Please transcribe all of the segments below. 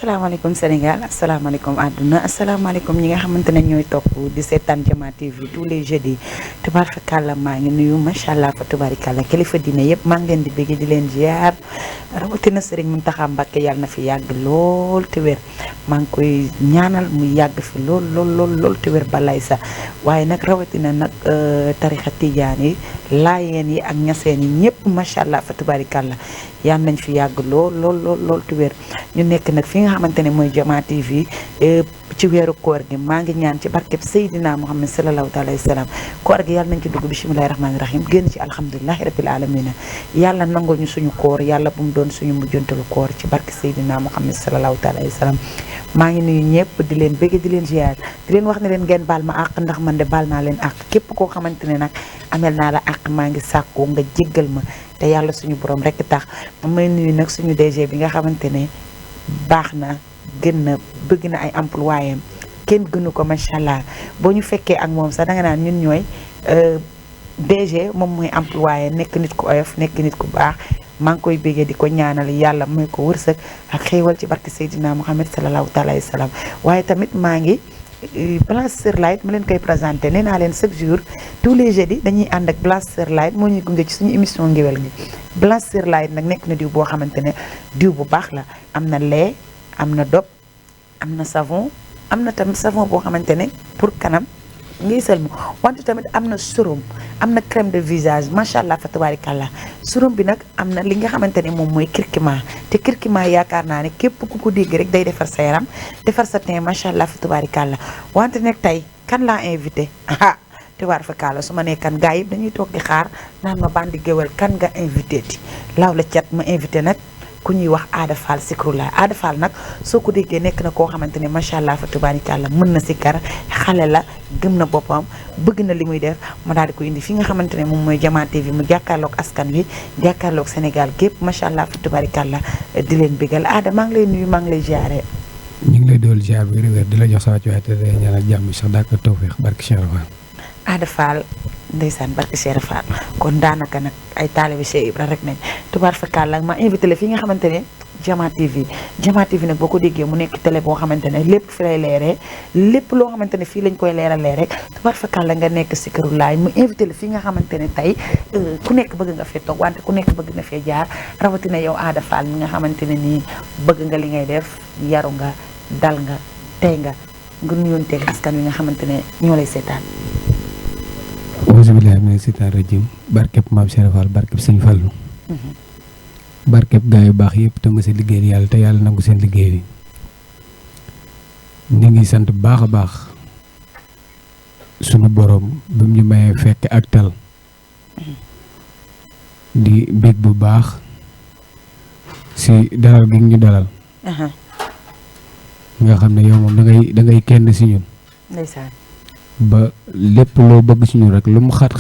asalaamaaleykum Sénégal asalaamaaleykum àdduna asalaamaaleykum ñi nga xamante ne ñooy topp di seetaan Jama TV tous les jeudis tubaarkalla maa ngi nuyu macha allah fa tubaarkalla kilifa diine yëpp maa ngi leen di bëgg di leen ziar rawatina Serigne Mountakha Mbacké yàlla na fi yàgg lool te wér maa ngi koy ñaanal mu yàgg fi lool te wér balay sax waaye nag rawatina nag tarixa tijaan yi laayeen yi ak ñaseen yi ñëpp macha allah fa tubaarkalla yàlla nañ fi yàgg lool te wér ñu nekk nag fi nga xamante ne mooy Jama TV ci weeru koor gi maa ngi ñaan ci barkeb Seydina Muhammad sallallahu alayhi wa sallam koor gi yàlla nañ ci dugg bismillahi rahmaani rahim génn ci alhamdulilahi rabbil alamina yàlla nangul ñu suñu koor yàlla bu mu doon suñu mujjantalu koor ci barke Seydina Muhammad sallallahu alayhi wa sallam maa ngi nuyu ñëpp di leen bëgg di leen ziar di leen wax ne leen ngeen baal ma àq ndax man de baal naa leen àq képp koo xamante ne nag amel naa la àq maa ngi sàkkoo nga jéggal ma te yàlla suñu borom rek tax may nuyu nag suñu DG bi nga xamante ne baax na gën na bëgg na ay employé am kenn gënu ko macha allah boo ñu fekkee ak moom sax danga naan ñun ñooy DG moom mooy employé nekk nit ku oyof nekk nit ku baax maa ngi koy béggee di ko ñaanal yàlla mooy ko wërsëg ak xéewal ci barke Seydina Muhammad sallallahu alayhi wa sallam waaye tamit maa ngi Blanchisseur Light ma leen koy présenté nee naa leen chaque jour tous les jeudis dañuy ànd ak Blanchisseur Light moo ñuy gunge ci suñu émission ngéwél gi Blanchisseur Light nag nekk na diw boo xamante ne diw bu baax la am na lait am na dop am na savon am na tamit savon boo xamante ne pour kanam ngay sëlmu wante tamit am na sérum am na crème de visage macha allah fa tabaarikàlla sérum bi nag am na li nga xamante ne moom mooy curcuma te curcuma yaakaar naa ne képp ku ko dégg rek day defar sa yaram defar sa teint macha allah fa tabaarikàlla wante nag tey kan laa invité ah tubaar fa kàlla su ma nee kan gaa yi dañuy toog di xaar naan ma bandi géwél kan nga invité ti laaw la cat ma invité nag ku ñuy wax Ada Fall Zikrullah Ada Fall nag soo ko déggee nekk na koo xamante ne macha allah fa tubaarikàlla mën na sikkar xale la gëm na boppam bëgg na li muy def ma daal di ko indi fi nga xamante ne moom mooy Jama TV mu jàkkaarloog askan wi jàkkaarloog Sénégal gépp macha allah fa tubaarikàlla di leen bégal Ada maa ngi lay nuyu maa ngi lay ziare. ñu ngi lay dool ziar bi wér di la jox sa wàccuwaay te day ñaanal jàmm sax daa ko tawfeex barke Cheikh Fall. Ada Fall ndeysaan barke Cheikh Fall kon daanaka nag ay taalibe Cheikh Ibra rek nañ tubaar fakkaat la ma invité la fi nga xamante ne Jama TV nag boo ko déggee mu nekk télé boo xamante ne lépp fi lay leeree lépp loo xamante ne fii lañ koy leeralee rek tubaar fakkaat la nga nekk si këru laay mu invité la fi nga xamante ne tey ku nekk bëgg nga fee toog wante ku nekk bëgg na fee jaar rawatina yow Ada Fall mi nga xamante ne nii bëgg nga li ngay def yaru nga dal nga tey nga nuyoonteeg askan wi nga xamante ne ñoo lay seetaan. auzubillahi mina seytaani rajim barkeb maam Cheikh Fall barkeb sëñ Fallu barkeb gaa yu baax yëpp te mësa liggéeyal yàlla te yàlla nangu seen liggéey bi ñu ngi sant bu baax a baax sunu borom bi mu ñu mayee fekk ak tal di bég bu baax si dalal gi ñu dalal nga xam ne yow moom da ngay kenn si ñun ndeysaan ba lépp loo bëgg si ñun rek lu mu xat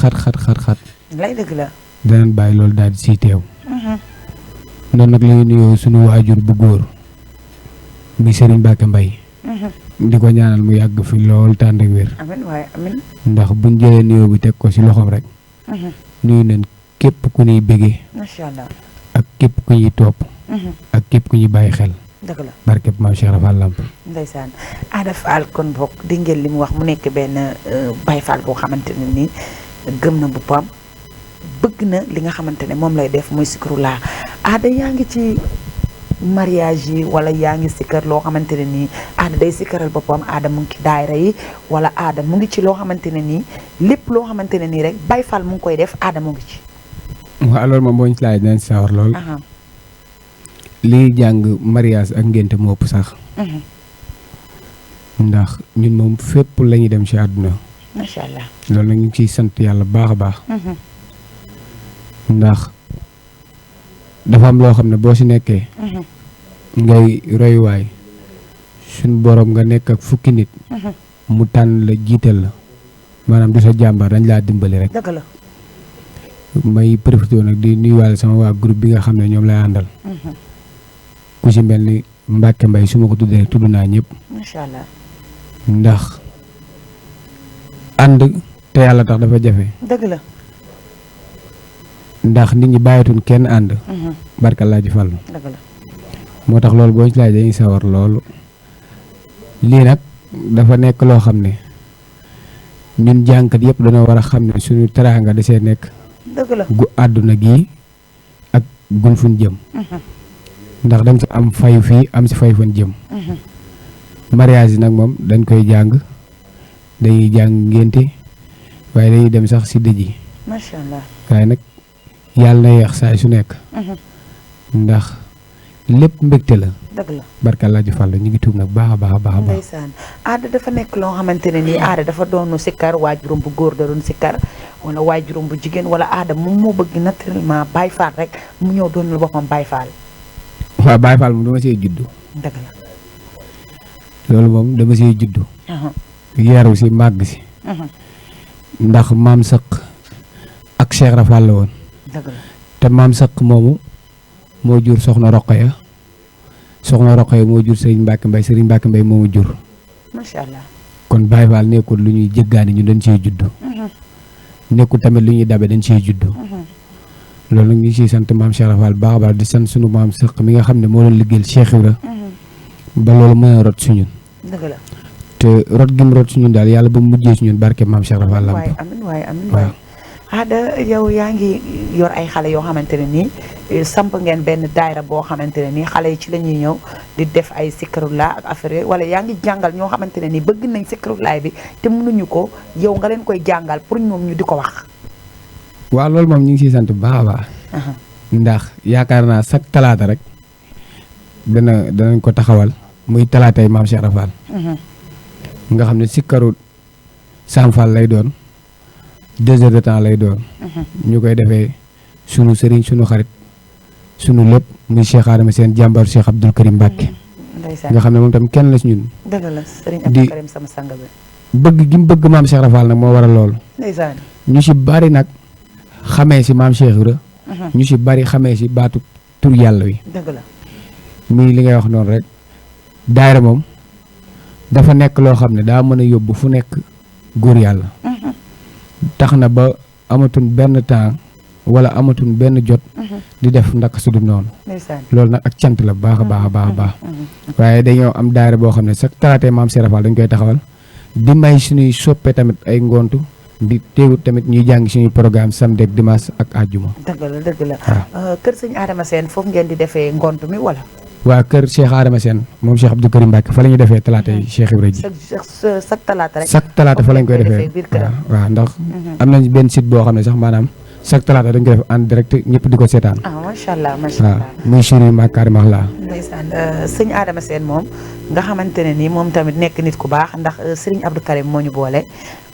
lay dëgg la danañ bàyyi loolu daal di siy teew noonu nag la ñuy nuyoo suñu waajur bu góor muy Serigne Mbacké Mbaye di ko ñaanal mu yàgg fi lool tànd ak wér amiin waaye amiin ndax buñ jëlee nuyoo bi teg ko si loxoom rek nuyu nañ képp ku ñuy bëggee macha allah ak képp ku ñuy topp ak képp ku ñuy bàyyi xel dëgg la barkeb maam Cheikh Rafal Lamp ndeysaan Ada Fall kon bokk di ngeen li mu wax mu nekk benn Baye Fall boo xamante ne nii gëm na boppam bëgg na li nga xamante ne moom lay def muy Zikrullah Ada yaa ngi ci mariage yi wala yaa ngi sikkar loo xamante ne nii Ada day sikkaral boppam Ada mu ngi ci daayira yi wala Ada mu ngi ci loo xamante ne nii lépp loo xamante ne nii rek Baye Fall mu ngi koy def Ada mu ngi ci. waaw alors moom boo ñu ci laaj dinañ si sawar lool. lii jàng mariage ak ngénte moo ëpp sax. ndax ñun moom fépp la ñuy dem ci àdduna. macha allah loolu nag ñu ngi ciy sant yàlla baax a baax. ndax dafa am loo xam ne boo ci nekkee. ngay royuwaay suñ borom nga nekk ak fukki nit. mu tànn la jiital la maanaam du sa jàmbaar dañ laa dimbali rek. dëgg la. may profité nag di nuyuwaale sama waa groupe bi nga xam ne ñoom lay àndal. ku ci mel ni Mbacké Mbaye su ma ko tuddee rek tudd naa ñëpp. macha allah. ndax ànd te yàlla tax dafa jafe. dëgg la. ndax nit ñi bàyyatuñ kenn ànd. barka laa ji fàllu. dëgg la. moo tax loolu boo ci laaj dañuy sawar loolu lii nag dafa nekk loo xam ne ñun jànkat yëpp dañoo war a xam ne suñu teraanga da see nekk dëgg la gu àdduna gi ak gun fuñ jëm ndax dañ si am fayu fii am si fayu fan jëm mariage yi nag moom dañ koy jàng dañuy jàng ngénte waaye dañuy dem sax si dëj yi macha allah waaye nag yàlla na yeex saay su nekk ndax lépp mbégte la dëgg la barka laa ji fàll ñu ngi tuub nag baax a baax a baax a baax ndeysaan aada dafa nekk loo xamante ne nii aada dafa doonu sikkar waajuram bu góor da doon sikkar wala waajuram bu jigéen wala aada moom moo bëgg naturellement Baye Fall rek mu ñëw doon la boppam Baye Fall waaw Baye Fall moom dama see juddu dëgg la loolu moom dama see juddu yaru si màgg si ndax maam sëq ak Cheikh Rafal la woon dëgg la te maam sëq moomu moo jur soxna Roqaya moo jur Serigne Mbacke Mbaye Serigne Mbacke Mbaye moomu jur macha allah kon Baye Fall nekkul lu ñuy jëggaani ñu dañ see juddu nekkul tamit lu ñuy dabe dañ see juddu loolu nag ñu siy sant maam Cheikh Rafal baax a baax di sant sunu maam sëq mi nga xam ne moo doon liggéeyal Cheikh Ibra ba loolu mën a rot si ñun dëgg la te rot gi mu rot si ñun daal yàlla ba mu mujjee si ñun barke maam Cheikh Rafal waaye amin waaw waaye aada yow yaa ngi yor ay xale yoo xamante ne nii samp ngeen benn daayira boo xamante ne nii xale yi ci la ñuy ñëw di def ay sikkarulaa ak affaire wala yaa ngi jàngal ñoo xamante ne nii bëgg nañ sikkarulaay bi te mënuñu ko yow nga leen koy jàngal pour ñoom ñu di ko wax. waaw loolu moom ñu ngi siy sant bu baax a baax ndax yaakaar naa chaque talaata rek danañ ko taxawal muy talaatay maam Cheikh Rafal nga xam ne sikkaru Sam Fall lay doon 2 heures de temps lay doon ñu koy defee sunu sëriñ sunu xarit sunu lépp muy Cheikh Adama seen jàmbar Cheikh Abdoul Karim Mbacke nga xam ne moom tam kenn la si ñun dëgg la sëriñ Abdoul Karim sama sang bi bëgg gi mu bëgg maam Cheikh Rafal nag moo waral loolu ndeysaan ñu si bari nag xamee si maam Cheikh Ibra ñu si bari xamee si baatu tur yàlla wi dëgg la muy li ngay wax noonu rek daayira moom dafa nekk loo xam ne daa mën a yóbbu fu nekk góor yàlla tax na ba amatuñ benn temps wala amatuñ benn jot di def ndaka su dul noonu loolu nag ak cant la baax a baax a baax a baax waaye dañoo am daayira boo xam ne chaque talaatee maam Cheikh Rafal dañ koy taxawal di may suñuy soppe tamit ay ngontu di teewut tamit ñuy jàng suñuy programme samedi ak dimanche ak àjjuma. dëgg la kër sëñ Adama Sène foofu ngeen di defee ngontu mi wala. waa kër Cheikh Adama Sène moom Cheikh Abdou Karim Mbacke fa la ñuy defee talaata yi Cheikh Ibrahima ji. chaque talaata rek. chaque talaata fa lañ koy defee waaw ndax am nañ benn site boo xam ne sax maanaam chaque talaata dañ koy def en direct ñëpp di ko seetaan. macha allah macha allah waaw muy Chiri Makarim Allah. ndeysaan sëñ Adama Sène moom nga xamante ne nii moom tamit nekk nit ku baax ndax Serigne Abdou Karim moo ñu boole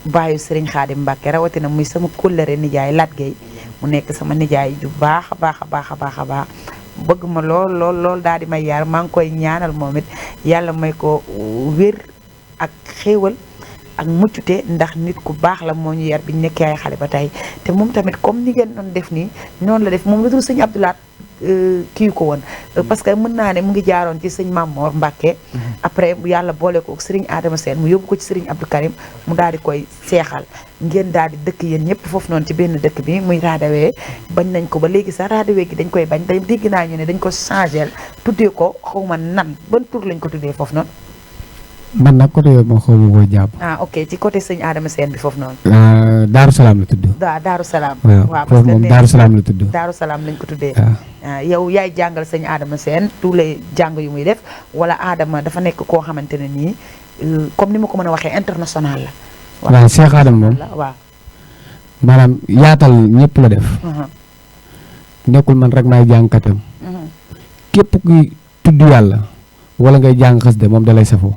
bàyyi Serigne Khadim Mbacke rawatina muy sama kóllëre nijaay Lat Gueye mu nekk sama nijaay ju baax a baax a baax a baax a baax bëgg ma lool daal di may yaar maa ngi koy ñaanal moom it yàlla may ko wér ak xéewal ak muccute ndax nit ku baax la moo ñu yar bi ñu nekkee ay xale ba tey te moom tamit comme ni ngeen doon def nii noonu la def moom la dul sëñ Abdoulaat kii ko woon parce que mën naa ne mu ngi jaaroon ci sëñ Mamor Mbacke après yàlla boole ko sëriñ Adama Sène mu yóbbu ko ci sëriñ Abdou Karim mu daal di koy seexal ngeen daal di dëkk yéen ñëpp foofu noonu ci benn dëkk bi muy raadawee bañ nañ ko ba léegi sax raadawee gi dañ koy bañ day dégg naa ñu ne dañ ko changé tuddee ko xawma nan ban tur lañ ko tuddee foofu noonu. man nag côté yooyu moom xaw ma koo jàpp. ok ci côté sëñ Adama Sène bi foofu noonu. Daaru Salaam la tudd. Daaru Salaam. waaw foofu moom Daaru Salaam la tudd. Daaru Salaam lañ ko tuddee. yow yaay jàngal sëñ Adama Sène tous les jàng yu muy def wala Adama dafa nekk koo xamante ne nii comme ni ma ko mën a waxee international la. waaw Cheikh Adama moom waaw. maanaam yaatal ñëpp la def. nekkul man rek maay jàngkatam. képp kuy tudd yàlla wala ngay jàng xas de moom dalay safoo.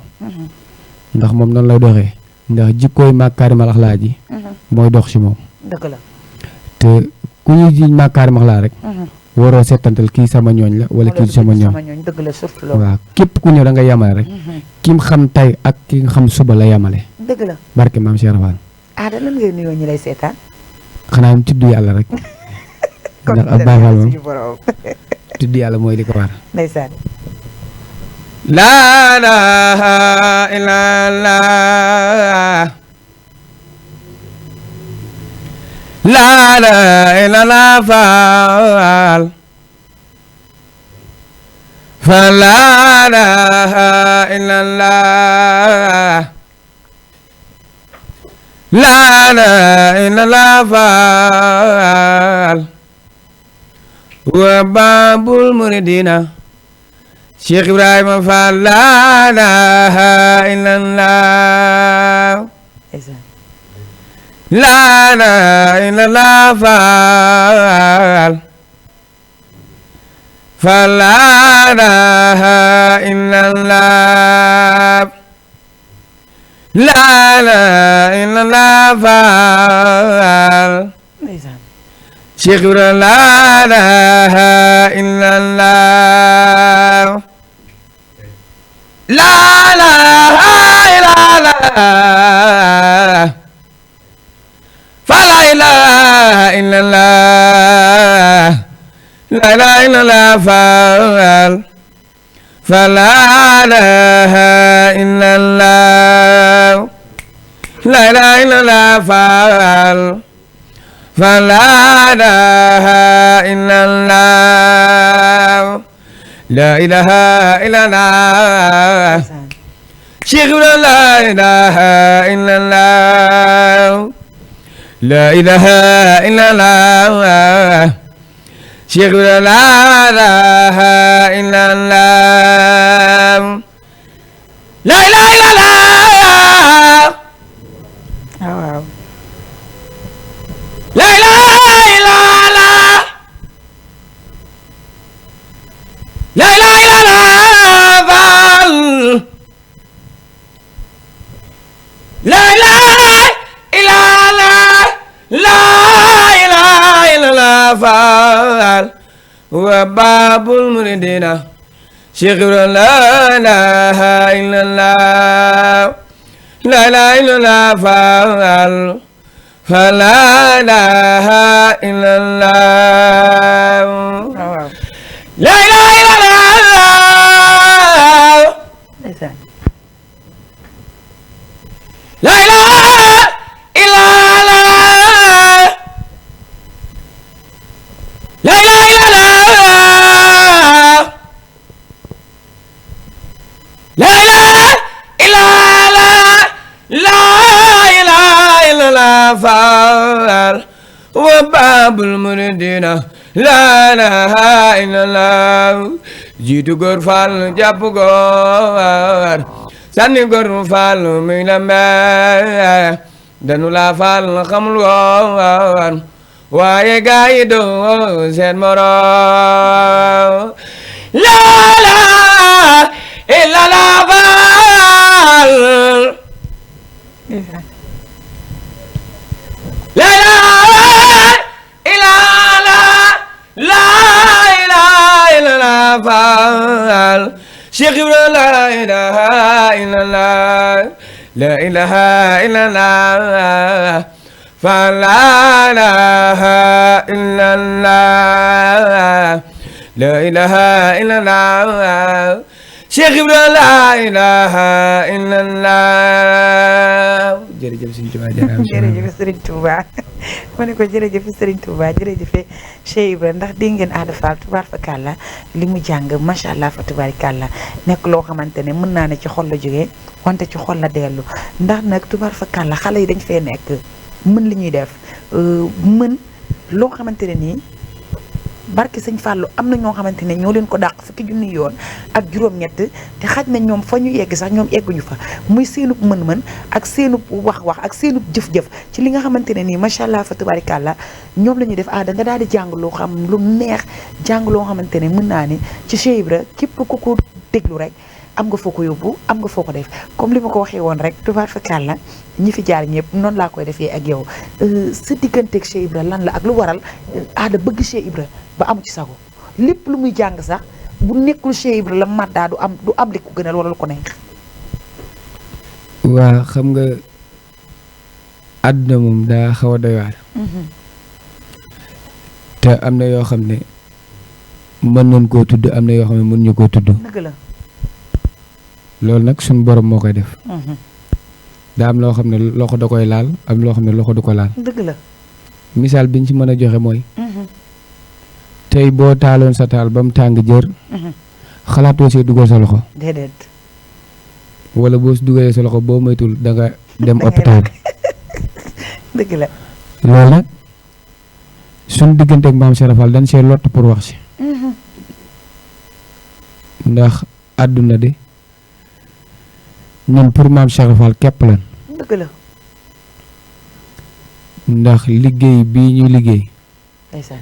ndax moom noonu lay doxee ndax jikkooy makaarimal axlaa ji mooy dox ci moom. dëgg la te ku ñuy jiñ makaarimal axlaa rek. waroo seetantal kii sama ñooñ la wala kii sama ñooñ. dëgg la surtout loolu. waaw képp ku ñëw da nga yamale rek. kim xam tey ak ki nga xam suba la yamale. dëgg la barke maam Cheikh Rafal. Aada lan ngay nuyoo ñi lay seetaan. xanaa mu tudd yàlla rek. ndax ab Baay Faal moom tudd yàlla mooy li ko war. ndeysaan. laa ilaaha illallaah laa ilaaha illallaah فلا إله إلا الله لا إله إلا الله فال وباب المريدين Cheikh Ibrahima Fall la ilaha illallah la ilaha illallah Fall Fall la ilaha illallah la ilaha illallah Fall Cheikh Ibrahima la ilaha illallah la ilaha illallah fa la ilaha illallah la ilaha illallah fa la ilaha illallah la ilaha illallah fa la ilaha illallah la ilaha illallah Cheikh Ibrahima la ilaha illallah la ilaha illallah Cheikh Ibrahima la ilaha illallah la ilaha illallah waaw la ilaha illallah la ilaha illallah la ilaha illallah la ilaha illallah Fall wa babul muridina Cheikh Ibrahima la ilaha illallah la ilaha illallah Fall la ilaha illallah la ilaha illallah la ilaha illallah la ilaha illallah la ilaha illallah la ilaha illallah Fall wa babul muridina la ilaha illallah jiitu góor Fall jàpp góor sànni góor Fall mi la mel danu la Fall xamul woon waaye gaa yi doo seen morom la ilaha illallah Fall la ilaha illallah la ilaha illallah Fall Cheikh Ibrahima la ilaha illallah la ilaha illallah Fall la ilaha illallah la ilaha illallah Cheikh Ibrahima la ilaha illallah jërëjëf Serigne Touba jërëjëf Serigne Touba ma ne ko jërëjëf Serigne Touba jërëjëf Cheikh Ibrahima ndax dégg ngeen Ada Fall tubaarkàlla li mu jàng macha allah fa tubaarkàlla nekk loo xamante ne mën naa ne ci xol la jógee wante ci xol la dellu ndax nag tubaarkàlla xale yi dañ fee nekk mën li ñuy def mën loo xamante ne nii barke sëñ Fallou am na ñoo xamante ne ñoo leen ko dàq fukki junni yoon ak juróom-ñett te xaj na ñoom fa ñu yegg sax ñoom egguñu fa muy seenub mën-mën ak seenub wax-wax ak seenub jëf-jëf ci li nga xamante ne nii macha allah fa tubaarikàlla ñoom la ñuy def Ada nga daal di jàng loo xam lu neex jàng loo xamante ne mën naa ne ci Cheikh Ibra képp ku ko déglu rek am nga foo ko yóbbu am nga foo ko def comme li ma ko waxee woon rek tubaarkàlla ñi fi jaar ñëpp noonu laa koy defee ak yow sa digganteeg Cheikh Ibra lan la ak lu waral Ada bëgg Cheikh Ibra ba amu ci sago lépp lu muy jàng sax bu nekkul Cheikh Ibra la maddaa du am li ko gënal wala lu ko neex. waa xam nga àdduna moom daa xaw a doy waar. te am na yoo xam ne mën nañ koo tudd am na yoo xam ne mën ñu koo tudd. dëgg la. loolu nag suñu borom moo koy def. daa am loo xam ne loxo da koy laal am loo xam ne loxo du ko laal. dëgg la. misaal biñ ci mën a joxe mooy. tey boo taaloon sa taal ba mu tàng jër. xalaatoo see dugal sa loxo déedéet. wala boo si dugalee sa loxo boo moytul da nga dem hôpital. dëgg la. loolu nag suñ digganteeg maam Cheikh Rafal dañ see lott pour wax si ndax àdduna de ñun pour maam Cheikh Rafal képp lan dëgg la. ndax liggéey bii ñuy liggéey ndeysaan.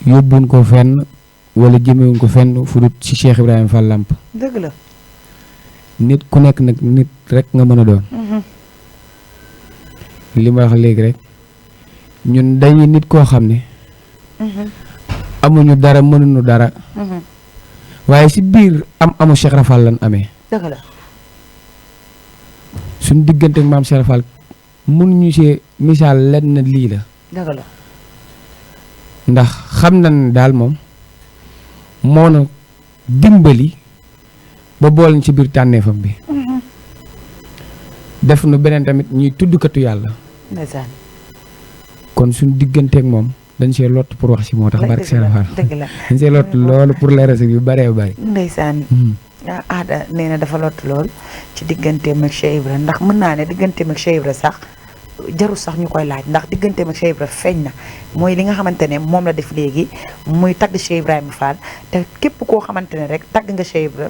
yóbbuñ ko fenn wala jëmewuñ ko fenn fu dut ci Cheikh Ibrahima Fall Lamp dëgg la. nit ku nekk nag nit rek nga mën a doon li ma wax léegi rek ñun dañuy nit koo xam ne amuñu dara mënuñu dara waaye ci biir amu Cheikh Rafal lan amee dëgg la. suñ diggante ak maam Cheikh Rafal mënuñu see misaal lenn lii la dëgg la. ndax xam na ne daal moom moo na dimbali ba boole ci biir tànneefam bi def nu beneen tamit ñuy tuddkatu yàlla ndeysaan. kon suñ digganteeg moom dañ see lott pour wax si moo tax barke Cheikh Rafal dëgg la. dañ see lott loolu pour leeral si yu bëree bëri ndeysaan. Aada nee na dafa lott lool ci digganteem ak Cheikh Ibra ndax mën naa ne digganteem ak Cheikh Ibra sax jarul sax ñu koy laaj ndax digganteem ak Cheikh Ibra feeñ na mooy li nga xamante ne moom la def léegi muy tagg Cheikh Ibrahima Fall te képp koo xamante ne rek tagg nga Cheikh Ibra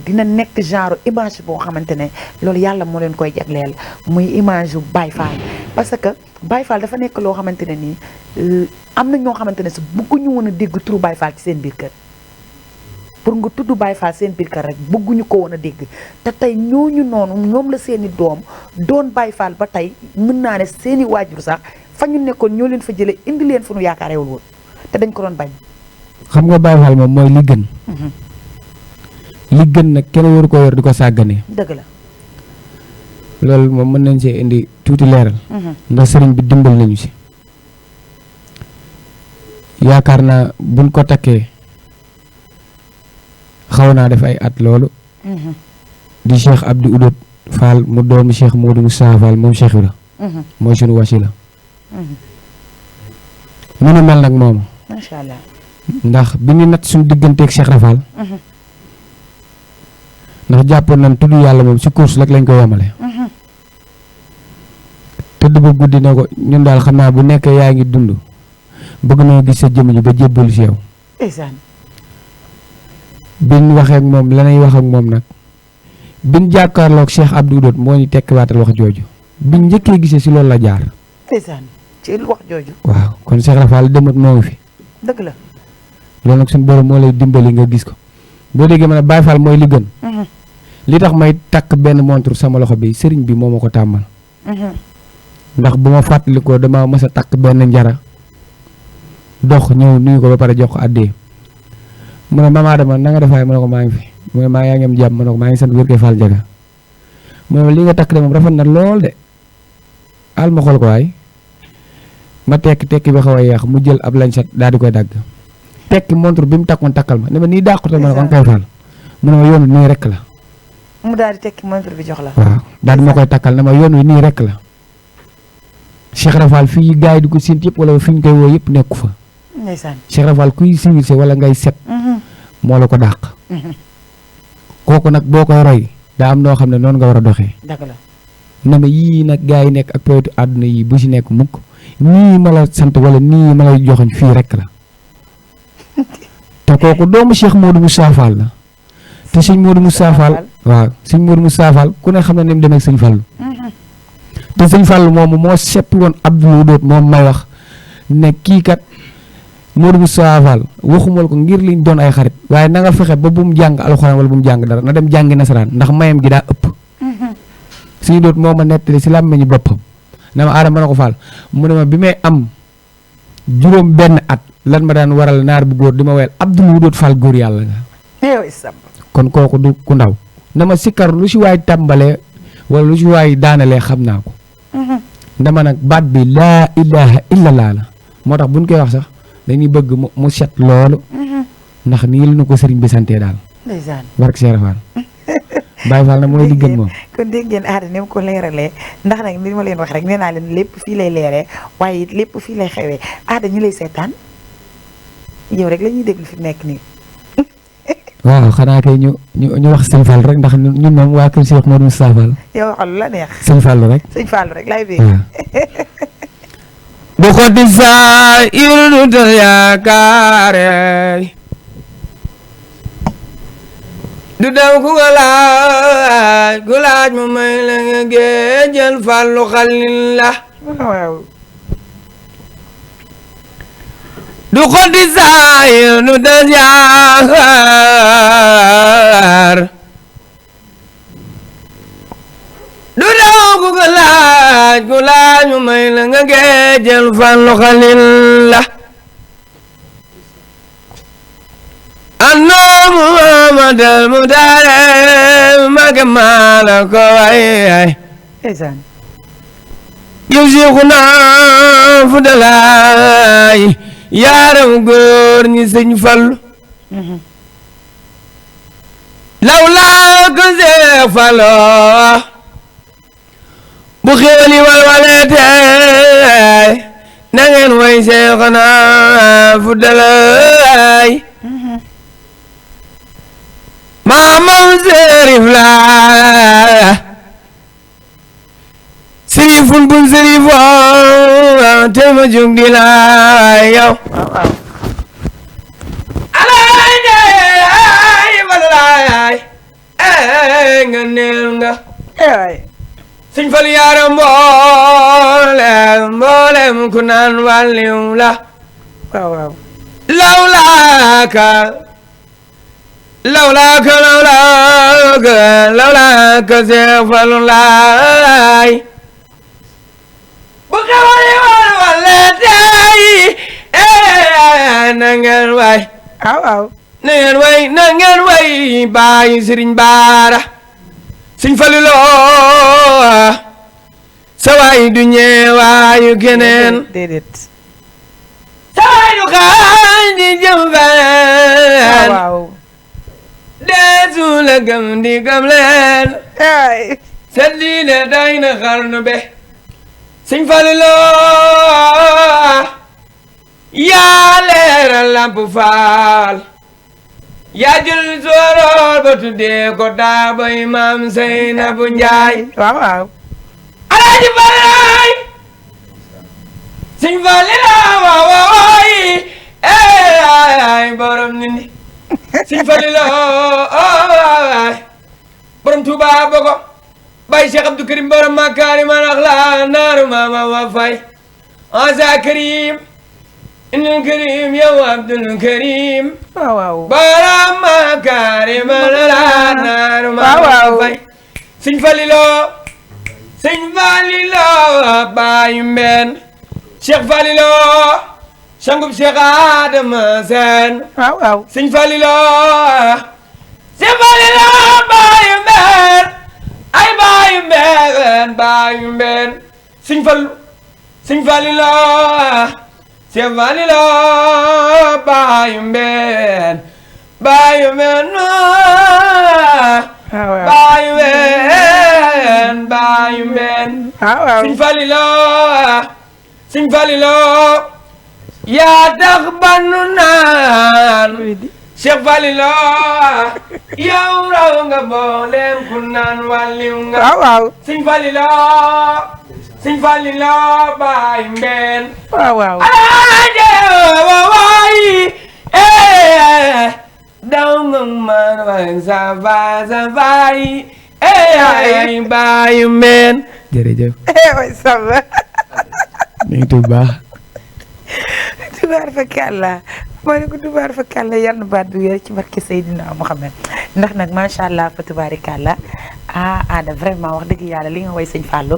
dina nekk genre image boo xamante ne loolu yàlla moo leen koy jagleel muy image yu Baye Fall parce que Baye Fall dafa nekk loo xamante ne nii am na ñoo xamante ne si bëgguñu woon a dégg turu Baye Fall ci seen biir kër pour nga tudd Baye Fall seen biir kër rek bëgguñu ko woon a dégg te tey ñooñu noonu ñoom la seeni doom doon Baye Fall ba tey mën naa ne seeni waajur sax fa ñu nekkoon ñoo leen fa jëlee indi leen fu nu yaakaarewul woon te dañ ko doon bañ. xam nga Baye Fall moom mooy li gën li gën nag kenn waru ko yor di ko sàgganee dëgg la. loolu moom mën nañ see indi tuuti leeral ndax sëriñ bi dimbal nañu si yaakaar naa buñ ko takkee xaw naa def ay at loolu di Cheikh Abdou Oudot Fall mu doomi Cheikh Modou Moussa Fall moom Cheikh Ibra mooy sunu wasila munu mel nag moom macha allah. ndax bi ñu natt suñu digganteeg Cheikh Rafal ndax jàppoon nañ tudd yàlla moom si course rek lañ ko yemale tëdd ba guddi na ko ñun daal xam naa bu nekkee yaa ngi dund bëgg nañu gis sa jëmm ji ba jébbalu si yow ndeysaan. biñ waxee ak moom lanay wax ak moom nag biñ jàkkaarloog Cheikh Abdou Oudot moo ñu tekkiwaatal wax jooju biñ njëkkee gisee si loolu la jaar ndeysaan ci wax jooju. waaw kon Cheikh Rafal demat moo ngi fi dëgg la. loolu nag suñu borom moo lay dimbali nga gis ko boo déggee ma ne Baye Fall mooy li gën li tax may takk benn montre sama loxo bi sëriñ bi moo ma ko tàmmal ndax bu ma fàttalikoo dama mës a takk benn njara dox ñëw nuyu ko ba pare jox ko àddee mu ne maman Adama na nga defaay mu ne ko maa ngi fi mu ne maa yaa ngi am jàmm mu ne ko maa ngi sant wér kay Fall Njaga mu ne li nga takk de moom rafet na lool de al ma xool ko waay ma tekki bi xaw a yeex mu jël ab lañset daal di koy dagg tekki montre bi mu takkoon takkal ma ne ma nii dàqutal ma ne ko nga koy Fall mu ne ma yoon wi nii rek la mu daal di tekki montre bi jox la. waaw daal di ma koy takkal ne ma yoon wi nii rek la Cheikh Rafal fii gars yi di ko sént yëpp wala fi ñu koy woo yëpp nekku fa ndeysaan. Cheikh Rafal kuy civilisé wala ngay set moo la ko dàq kooku nag boo koy roy daa am noo xam ne noonu nga war a doxee dëgg la. ne ma yii nag gars yi nekk ak pewetu àdduna yi bu si nekk mukk nii ma la sant wala nii ma lay joxoñ fii rek la te kooku doomu Cheikh Modou Moussa Fall la te sëñ Modou Moussa Fall waaw sëñ Modou Moussa Fall ku ne xam ne ni mu demee ak sëñ Fallu te sëñ Fallu moomu moo seppi woon Abdou Oudot moom may wax ne kii kat Modou Moussa Fall waxumal ko ngir liñ doon ay xarit waaye na nga fexe ba bu mu jàng alxuraan wala bu mu jàng dara na dem jàngi nasaraan ndax mayam gi daa ëpp sëñ Oudot moo ma nettali si làmmiñu boppam na ma Adama na ko Fall mu ne ma bi may am juróom benn at lan ma daan waral naar bu góor di ma weel Abdou Oudot Fall góor yàlla nga kon kooku du ku ndaw na ma sikkar lu si waay tàmbalee wala lu si waay daanalee xam naa ko ndama nag baat bi laa ilaha illallah la moo tax buñ koy wax sax dañuy bëgg mu set loolu ndax nii la ñu ko sëriñ bi santee daal ndeysaan. barke Cheikh Fall Baye Fall nag mooy li gën moom kon dégg ngeen aada ni mu ko leeralee ndax nag ni ma leen wax rek nee naa leen lépp fii lay leeree waaye it lépp fii lay xewee aada ñi lay seetaan yow rek la ñuy déglu fi nekk nii waaw xanaa kay ñu wax sëñ Fall rek ndax ñun moom waa kër Cheikh Modou Moustapha Fall. yow waxal lu la neex. sëñ Fall rek. sëñ Fall rek lay bi. du ko di saa yu du ta yaakaare du daw ku ko laaj mu may la nga géejal Fallu xalil la. waaw. du ko di saa yu du ta yaakaar du daw ku ko laaj mu may la nga géejal Fallu xalil la. anno Muhammadal Muxtaar mage maala ko way ndeysaan. yow Seexuna Fudalaay yaaram góor ñi sëñ Fallu lawlaa ko Seex Fallu bu xéwali walwaleete na ngeen way Seexuna Fudalaay maamam Serif la Serifun bun Serifoo te ma jug di la yow alaay balalaay nga neel nga sëñ Fallu yaara mboolem ku naan wàlliw la waaw. lawlaaka Seex Fallu laay bu xewali wale tey na ngeen way waaw. na ngeen way bàyyi Sëriñ Baara Sëñ Fallu Lo sa waay du ñeewaayu keneen déedéet. sa waay du xaaj di jëm feneen waaw. deesu la gëm di gëm leen sa diine day na xarnu be Sëñ Fallu Lo yaa leeral Lamp Faal yaa jël sooroor ba tuddee ko daabay Maam Seynabu Njaay waaw. Alaaji Falay Sëñ Fallu Lo waawaawaay ay borom nindi Sëñ Fallu Lo borom Tuuba Bogo Baay Cheikh Abdou Karim borom Makaarimal Axlaaq naaru Maama wa fay asa Karim Ibnul Karim yow Abdul Karim waaw. borom Makaarimal Axlaaq naaru Maama wa fay Sëñ Fallu Lo baayu mbeen Cheikh Fallu Lo sangub Cheikh Adama Seen waaw. Sëñ Fallu Lo baayu mbeen ay baayu mbeen Sëñ Fallu Lo Cheikh Fallu Lo baayu mbeen baayu mbeen Sëñ Fallu Lo yaa tax ba nu naan Cheikh Fallu Lo yow raw nga mboolem ku naan wàlliw nga Sëñ Fallu Lo baayu mbeen alaaje waay daw nga man waay sa faay ay baayu mbeen jërëjëf way samba ñu ngi tudd baax tubaar fa kàlla moo ne ko tubaar fa kàlla yal na baat bi wér ci barke Seydina Muhammad ndax nag macha allah fa tubaari kàlla Ada vraiment wax dëgg yàlla li nga way Sëñ Fallu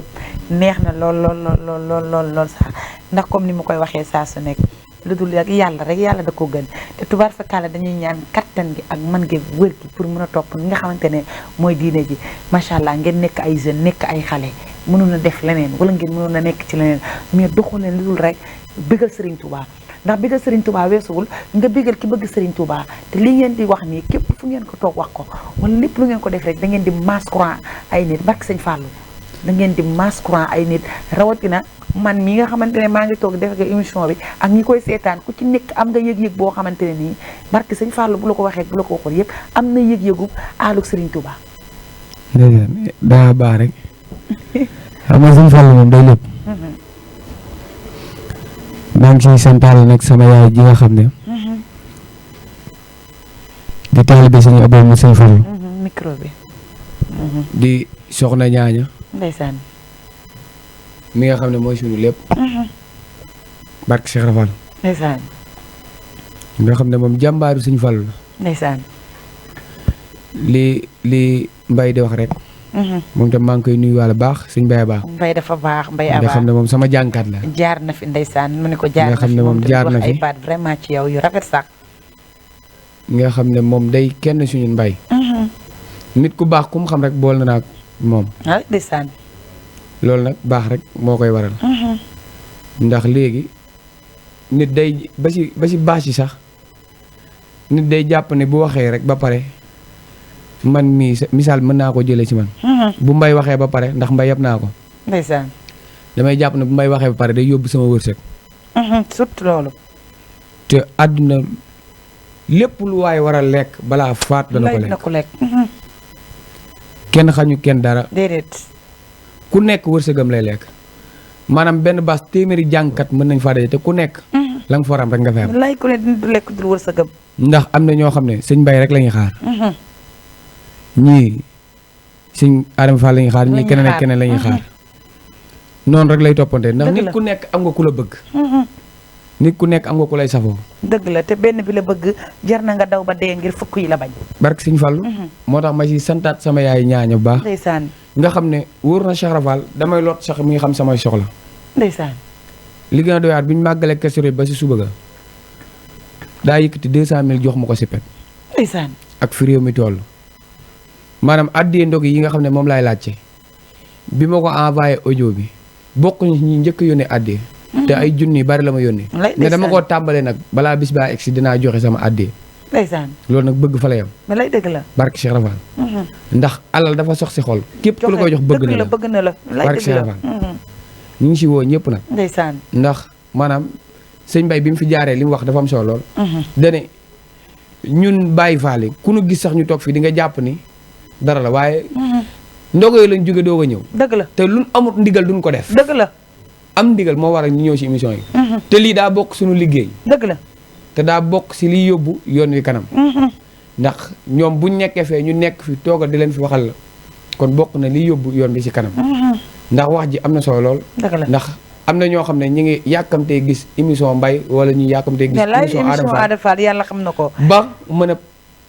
neex na lool sax ndax comme ni ma koy waxee saa su nekk lu dul ak yàlla rek yàlla da ko gën te tubaar fa kàlla dañuy ñaan kattan gi ak man gi wér gi pour mën a topp ni nga xamante ne mooy diine ji macha allah ngeen nekk ay jeunes nekk ay xale mënoon a def leneen wala ngeen mënoon a nekk ci leneen mais doxu leen lu dul rek bëggal Serigne Touba ndax bëggal Serigne Touba weesuwul nga bëggal ki bëgg Serigne Touba te li ngeen di wax nii képp fu ngeen ko toog wax ko wala lépp lu ngeen ko def rek da ngeen di masse courant ay nit barke Sëñ Fallou da ngeen di masse courant ay nit rawatina man mi nga xamante ne maa ngi toog def ak émission bi ak ñi koy seetaan ku ci nekk am nga yëg-yëg boo xamante ne nii barke sëñ Fallou bu la ko waxee bu la ko waxul yëpp am na yëg-yëgu aalug Serigne Touba. ndeysaan daa baax rek xam nga sëñ Fallou moom day lépp. maa ngi siy santaale nag sama yaay ji nga xam ne. di taalibe sëñ Abou mu sëñ Fallou. micro bi. di soxna ñaaña. ndeysaan. mi nga xam ne mooy suñu lépp. barke Cheikh Rafal. ndeysaan. nga xam ne moom jàmbaaru sëñ Fallou la. ndeysaan. li Mbaye di wax rek. moom tam maa ngi koy nuyuwaale baax sëñ Mbaye baax. Mbaye dafa baax Mbaye Aba nga xam ne moom sama jànkat la. jaar na fi ndeysaan mu ne ko jaar na nga xam fi ne moom jaar na wax ay fi. baat vraiment ci yow yu rafet sax. nga xam ne moom day kenn suñu Mbaye. nit ku baax ku mu xam rek bool na naag moom. ah ndeysaan. loolu nag baax rek moo koy waral. ndax léegi nit day ba si baax yi sax nit day jàpp ne bu waxee rek ba pare man mii misaal mën naa ko jëlee ci man. bu Mbaye waxee ba pare ndax Mbaye yab naa ko. ndeysaan. damay jàpp ne bu Mbaye waxee ba pare day yóbbu sama wërsëg. surtout loolu. te àdduna lépp lu waay war a lekk balaa faat dana ko lekk. ko lekk. kenn xañu kenn dara. déedéet. ku nekk wërsëgam lay lekk maanaam benn baas téeméeri jàngkat mën nañ faa daje te ku nekk. la nga fa am rek nga fa am. lay ku ne du lekk dul wërsëgam. ndax am na ñoo xam ne sëñ Mbaye rek la ñuy xaar. ñii sëñ Adama Fall la ñuy xaar ñii keneen ak keneen la ñuy xaar. noonu rek lay toppante ndax nit ku nekk am nga ku la bëgg. nit ku nekk am nga ku lay safoo. dëgg la te benn bi la bëgg jar na nga daw ba dee ngir fukk yi la bañ. barke sëñ Fallu. moo tax ma si santaat sama yaay ñaaña bu baax. ndeysaan. nga xam ne wóor na Cheikh Rafal damay lot sax mi nga xam samay soxla. ndeysaan. li gën a doy waar bi ñu màggalee Kazu ba si suba ga daa yëkkati 200,000 jox ma ko si pet. ndeysaan. ak fi réew mi toll. maanaam addiyee ndog yi nga xam ne moom laay laajte bi ma ko envoyé audio bi bokk ñi njëkk a yónnee addiyee. te ay junni bari la ma yónnee. mais dama koo tàmbalee nag balaa bis baa egsi dinaa joxe sama addiyee. ndeysaan. loolu nag bëgg fa la yam. mais lay dëgg la. barke Cheikh Rafal. ndax alal dafa sox si xol. képp ku la koy jox bëgg na la bëgg na la. barke Cheikh Rafal. ñu ngi si woo ñëpp nag. ndeysaan. ndax maanaam sëñ Mbaye bi mu fi jaaree li mu wax dafa am solo lool. dane ñun bàyyi faale ku nu gis sax ñu toog fii di nga jàpp ni dara la waaye. ndogo yi lañ jóge doog a ñëw. dëgg la te luñ amut ndigal duñ ko def. dëgg la. am ndigal moo waral ñu ñëw si émission yi. te lii daa bokk suñu liggéey. dëgg la. te daa bokk si liy yóbbu yoon wi kanam. ndax ñoom buñ nekkee fee ñu nekk fi toogal di leen fi waxal la kon bokk na liy yóbbu yoon bi si kanam. ndax wax ji am na solo lool. dëgg la ndax am na ñoo xam ne ñu ngi yàkkamtee gis émission Mbaye wala ñu yàkkamtee gis. émission Adama Fall yàlla xam na ko. ba mën a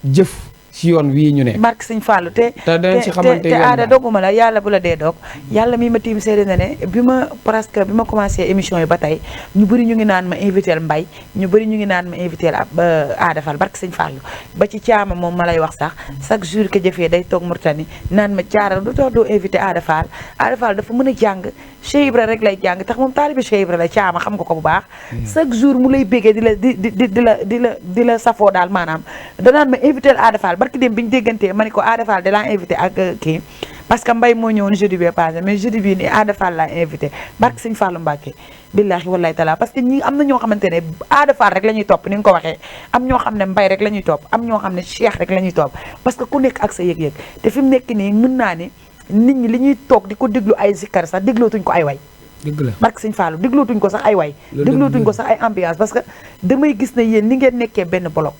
jëf si yoon wii ñu ne. barke Sëñ Fallu te danañ si xamante te aada dogguma la yàlla bu la dee dog yàlla mi ma tiim seede na ne bi ma presque bi ma commencé émission yi ba tey ñu bëri ñu ngi naan ma invité Mbaye ñu bëri ñu ngi naan ma invité Ada Fall barke Sëñ Fallu ba ci caama moom ma lay wax sax chaque jour que jëfee day toog Murtani naan ma caara du tax doo invité Ada Fall dafa mën a jàng Cheikh Ibra rek lay jàng tax moom taalibi Cheikh Ibra la caama xam nga ko bu baax chaque jour mu lay béggee di la safoo daal maanaam danaan ma invité Ada Fall barki dem bi ñu déggantee ma ne ko Ada Fall de laa invité ak kii parce que Mbaye moo ñëwoon jeudi bi passé mais jeudi bii nii Ada Fall laa invité barki Sëñ Fallu Mbàkke billaahi wallahi taala parce que ñi am na ñoo xamante ne Ada Fall rek la ñuy topp ni nga ko waxee am ñoo xam ne Mbaye rek la ñuy topp am ñoo xam ne Cheikh rek la ñuy topp parce que ku nekk ak sa yëg-yëg te fi mu nekk nii mën naa ni nit ñi li ñuy toog di ko déglu ay zikkar sax déglootuñ ko ay way dëgg la barke Sëñ Fallu déglootuñ ko sax ay way déglootuñ ko sax ay ambiance parce que damay gis ne yéen ni ngeen nekkee benn bloc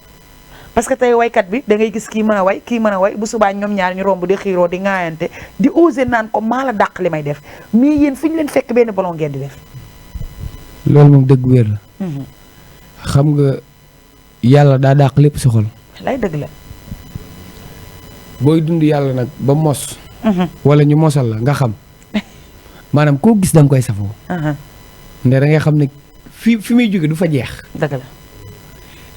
parce que tey waykat bi da ngay gis kii mën a way kii mën a way bu subaa ñoom ñaar ñu romb di xiiroo di ŋaayante di osé naan ko maa la dàq li may def mais yéen fi ñu leen fekk benn bloc ngeen di def loolu moom dëgg wér la xam nga yàlla daa dàq lépp si xol lay dëgg la booy dund yàlla nag ba mos wala ñu mosal la nga xam maanaam koo gis da nga koy safoo nde da ngay xam ne fi muy jóge du fa jeex dëgg la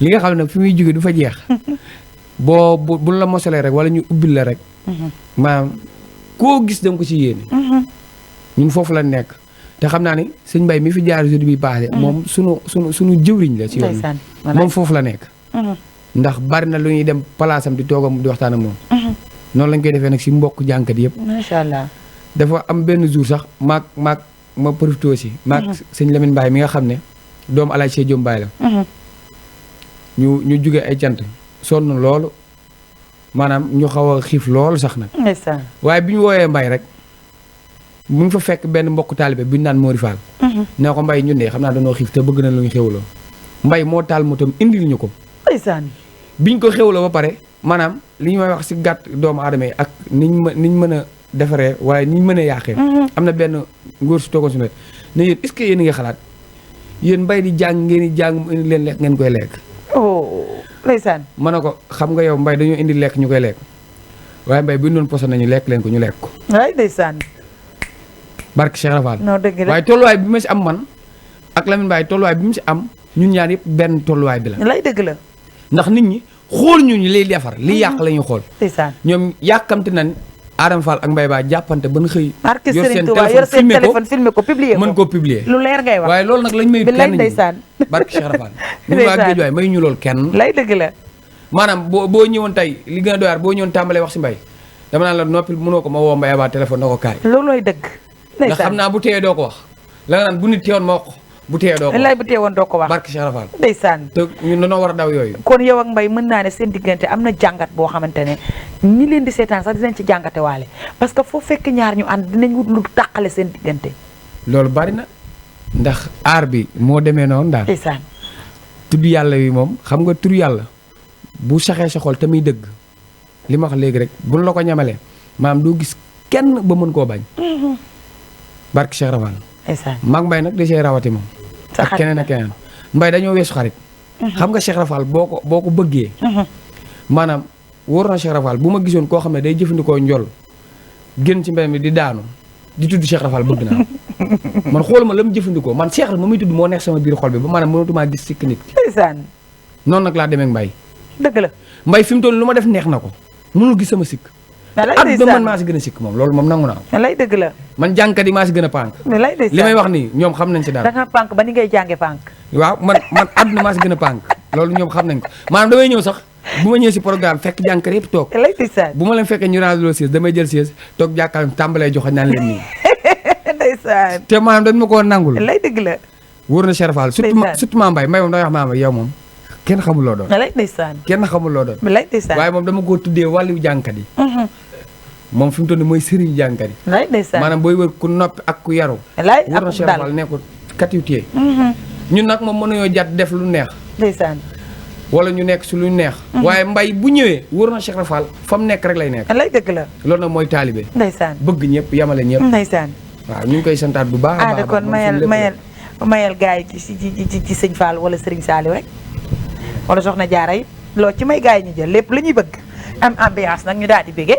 li nga xam ne fi muy jóge du fa jeex boo buñ la mosalee rek wala ñu ubbil la rek maanaam koo gis da nga ko ci yéene ñun foofu la nekk te xam naa ni sëñ Mbaye mi fi jaar jeudi bi passé moom sunu jëwriñ la ci yoon moom foofu la nekk ndax bari na lu ñuy dem palaasam di toogam di waxtaan ak moom noonu lañ koy defee nag si mbokk jànkat yëpp macha allah dafa am benn jour sax maag ma profité aussi. maag sëñ Lamine Mbaye mi nga xam ne doomu Alaaji Sey Jom Mbaye la. ñu jóge ay cant sonn loolu maanaam ñu xaw a xiif loolu sax nag. ndeysaan. waaye bi ñu wooyee Mbaye rek mu ngi fa fekk benn mbokk taalibe bi ñu naan Mori Fall. nee ko Mbaye ñun de xam naa dañoo xiif te bëgg na lu ñu xewloo. Mbaye moo taal motom indil ñu ko. ndeysaan. biñ ko xewloo ba pare maanaam li ñu may wax si gàtt doomu aadama yi ak niñ mën a defaree waaye niñ mën a yàqee. am na benn ngóor si toogoon si ne yéen est-ce que yéen a ngi xalaat yéen Mbaye di jàng ngeen di jàng mu indi leen lekk ngeen koy lekk. oh ndeysaan. ma ne ko xam nga yow Mbaye dañoo indi lekk ñu koy lekk waaye Mbaye bu ñu doon poson nañu lekk leen ko ñu lekk ko. waay ndeysaan. barke Cheikh Rafal. non dëgg la waaye tolluwaay bi ma si am man ak Lamine Mbaye tolluwaay bi mu si am ñun ñaar yëpp benn tolluwaay bi la. lay dëgg la. ndax nit ñi xool ñu liy defar li yàq la ñuy xool. ndeysaan. ñoom yàkkamti nañ Adama Fall ak Mbaye Ba jàppante ba ñu xëy. marque Serigne Touba yor seen téléphone filmé ko publier ko mën koo publier. lu leer ngay wax waaye loolu nag lañ may. bi lay kenn ndeysaan. barke Cheikh Rafal. ñu waa géej waay may ñu loolu kenn. lay dëgg la. maanaam boo ñëwoon tey li gën a doyaar boo ñëwoon tàmbalee wax si Mbaye dama naan la noppil mënoo ko ma woo Mbaye Ba téléphone na ko kaay. loolooy dëgg. ndax xam naa bu teeyee doo ko wax la nga naan bu nit teewoon ma wax bu teeyee doo ko wax lay bu teewoon doo ko wax barke Cheikh Rafal. ndeysaan. te ñun dañoo war a daw yooyu. kon yow ak Mbaye mën naa ne seen diggante am na jàngat boo xamante ne ñi leen di seetaan sax dinañ ci jàngate waale parce que foo fekk ñaar ñu ànd dinañ wut lu tàqale seen diggante. loolu bari na ndax aar bi moo demee noonu daal. ndeysaan. tudd yàlla wi moom xam nga tur yàlla bu saxee sa xol te muy dëgg li ma wax léegi rek buñ la ko ñamalee maanaam doo gis kenn ba mën koo bañ. barke Cheikh Rafal. ndeysaan. maag Mbaye nag da see rawati moom. sa ak keneen ak keneen Mbaye dañoo weesu xarit. xam nga Cheikh Rafal boo ko bëggee. maanaam wóor na Cheikh Rafal bu ma gisoon koo xam ne day jëfandikoo njol génn ci mbéy mi di daanu di tudd Cheikh Rafal bëgg naa man xooluma la mu jëfandikoo man Cheikh ma muy tudd moo neex sama biir xol bi ba maanaam mënatumaa gis sikk nit ki. ndeysaan. noonu nag laa demee ak Mbaye. dëgg la. Mbaye fi mu toll lu ma def neex na ko mënul gis sama sikk. lay at ba ndeysaan. man maa si gën a sikk moom loolu moom nangu naa ko. lay dëgg la. man jànkat yi maa si gën a pànk. lay ndeysaan. li may wax nii ñoom xam nañ si dara. da nga pànk ba ni ngay jànge pànk. waaw man àdduna maa si gën a pànk loolu ñoom xam nañ ko maanaam damay ñëw sax bu ma ñëwee si programme fekk jànkat yëpp toog lay ndeysaan. bu ma leen fekkee ñu rangeloo siis damay jël siis toog jàkkaarloo tàmbalee joxe naan leen nii ndeysaan. te maanaam dañ ma koo nangul lay dëgg la. wóor na Cheikh Fall surtout maa Mbaye moom da wax maa yow moom kenn xamul loo doon lay ndeysaan. kenn xamul loo doon lay ndeysaan. waaye moom dama koo tuddee wàllu jànkat yi moom fi mu toll nii mooy sëriñ jànkat yi lay ndeysaan. maanaam booy wër ku noppi ak ku yaru lay wóor na ak Cheikh dal. Fall ne ko kat yu téye ñun nag moom mën nañoo jàtt def lu neex ndeysaan. wala ñu nekk si lu neex waaye Mbaye bu ñëwee wóor na Cheikh Fall fa mu nekk rek lay nekk lay dëgg la. loolu nag mooy taalibe ndeysaan. bëgg ñëpp yamale ñëpp ndeysaan. waaw ñu ngi koy santaat bu baax a baax aada kon mayal gars yi ci sëñ Fall wala Serigne Saliou rek wala soxna Jaara yi loolu ci may gars yi ñu jël lépp la ñuy bëgg am ambiance nag ñu daal di bége.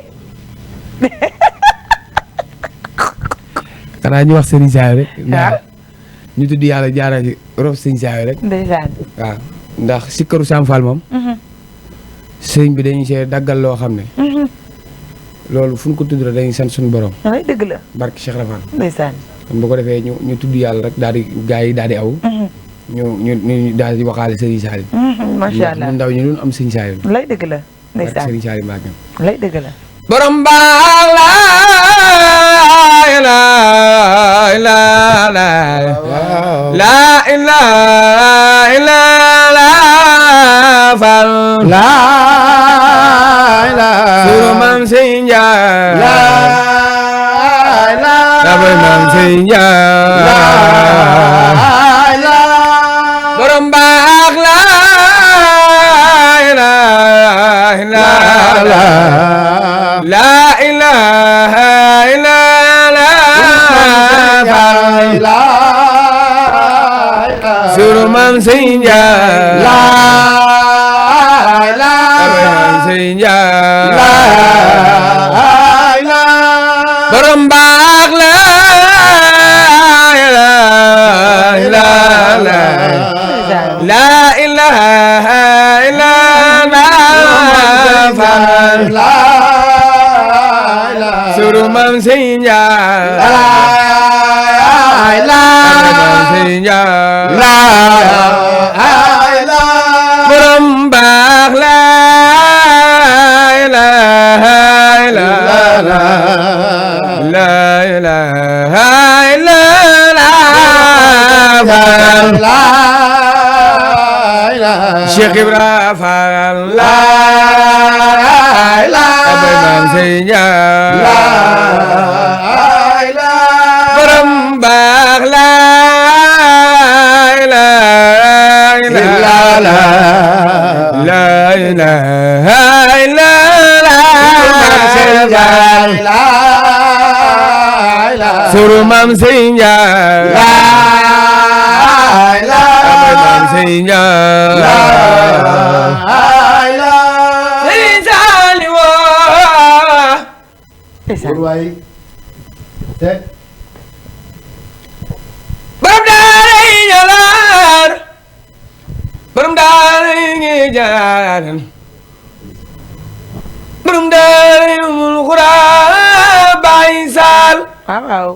xanaa ñu wax Serigne Saliou rek ndax ñu tudd yàlla jaara ci rob Serigne Saliou rek ndeysaan. waaw ndax sikkaru Sam Fall moom sëriñ bi dañu see daggal loo xam ne loolu fu ñu ko tudd rek dañuy sant suñu borom lay dëgg la. barke Cheikh Rafal ndeysaan. kon bu ko defee ñu tudd yàlla rek daal di gars yi daal di aw ñu daal di waxaale Serigne Saliou macha allah ndaw ñu doon am Serigne Saliou lay dëgg la. barke ndeysaan. Serigne Saliou Mbacke lay dëgg la. borom baax la ilaha illa la fal la suru mam Sëñ Njaay la boy mam Sëñ Njaay borom baax la ilaha illa la ilaha illa la suru mam Sëñ Njaay mam Sëñ Njaay borom baax la la ilaha illa la suru mam Sëñ Njaay mam Sëñ Njaay borom baax la ilaha illa la ilaha illa Cheikh Ibra Fall la la abay maam Sey Njaay la borom baax la la la la suru maam Sey Njaay abay maam Sey Njaay Sëriñ Saaliw borom daara yi ñalaar borom daara yi ngi jaaran borom daara yi mul xuraa Baay Saal waaw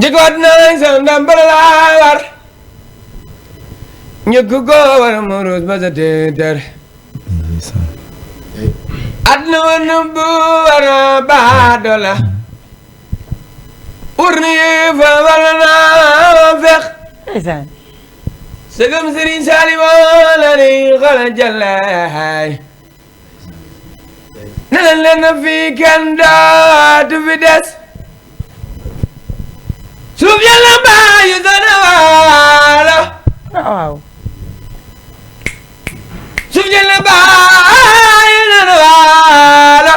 jëkkoot nañ sa ndambal laa war ñëkk ko war murus ba sa teeter adna war na bu war na baadola war na yéefa war na fex ndeysaan sëgëm Sëriñ Saaliw la ni xala jàllaay ne leen na fi kenn dootu fi des suuf yàlla mbaayu dana waalo waaw suuf yàlla mbaayu dana waalo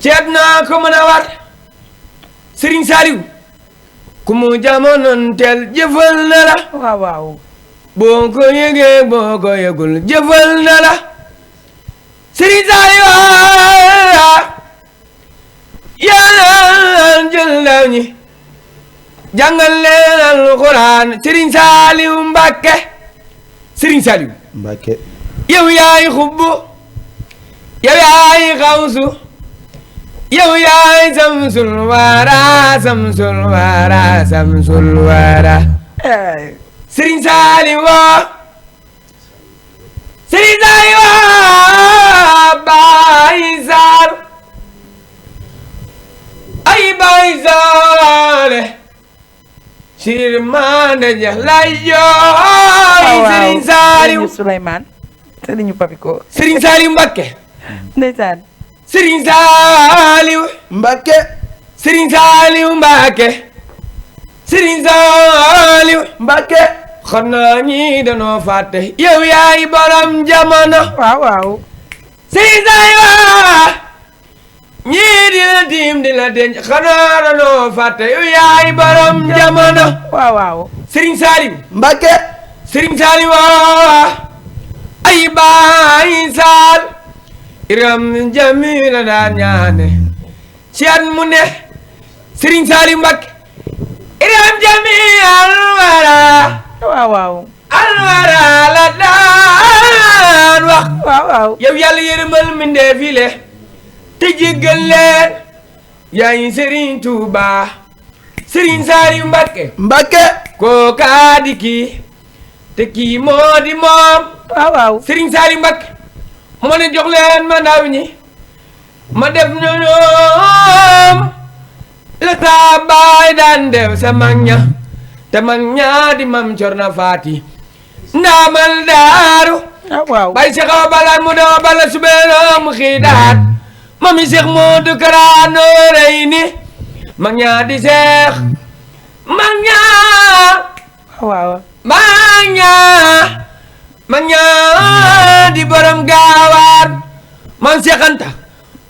ceet naa ko mën a war Sëriñ Saaliw ku mu jamonoon teel jëfal na la waaw boo ko yëgee boo ko yëgul jëfal na la Sëriñ Saaliw yàlla jël ndaw ñi jàngal leen alxuraan Sëriñ Saaliw Mbàkke Sëriñ Saaliw Mbàkke yow yaay xubbu yow yaay xawsu yow yaay samsul wara samsul wara samsul wara Sëriñ Saaliw Sëriñ Saaliw Baay Saal ay Baay Saal sir mande ja lay jooy Sëriñ Saaliw Souleymane Sëriñu Papiko Sëriñ Saaliw Mbàkke ndeysaan Sëriñ Saaliw Mbàkke Sëriñ Saaliw Mbàkke Sëriñ Saaliw Mbàkke xanaa ñi danoo fàtte yow yaay borom jamono waaw Sëriñ Saaliw ñii di la tiim di la denc xanaa danoo fàtte yow yaay borom jamono waaw Sëriñ Saaliw Mbàkke Sëriñ Saaliw ay Baay Saal iram jamila daan ñaane ci at mu ne Sëriñ Saaliw Mbàkke iram jamil wara waaw alwara la daan wax waaw yow yàlla yërëmal mbindeef yi le te jéggal leen yaay Sëriñ Tuubaa Sëriñ Saaliw Mbàkke Mbàkke koo kaa di kii te kii moo di moom waaw Sëriñ Saaliw Mbàkke moo ne jox leen ma ndaw ñi ma def ñoom la saa baay daan def sa mag ña te mag ña di mam Corna Faati ndaamal daaru waaw bay Seex Awa Balla mu dawa bala subeeroo mu xiidaat mami Seex Moodu Kara Nooreeyni mag ña di seex mag ña waaw mag ña di borom gaawaan mam Seex Anta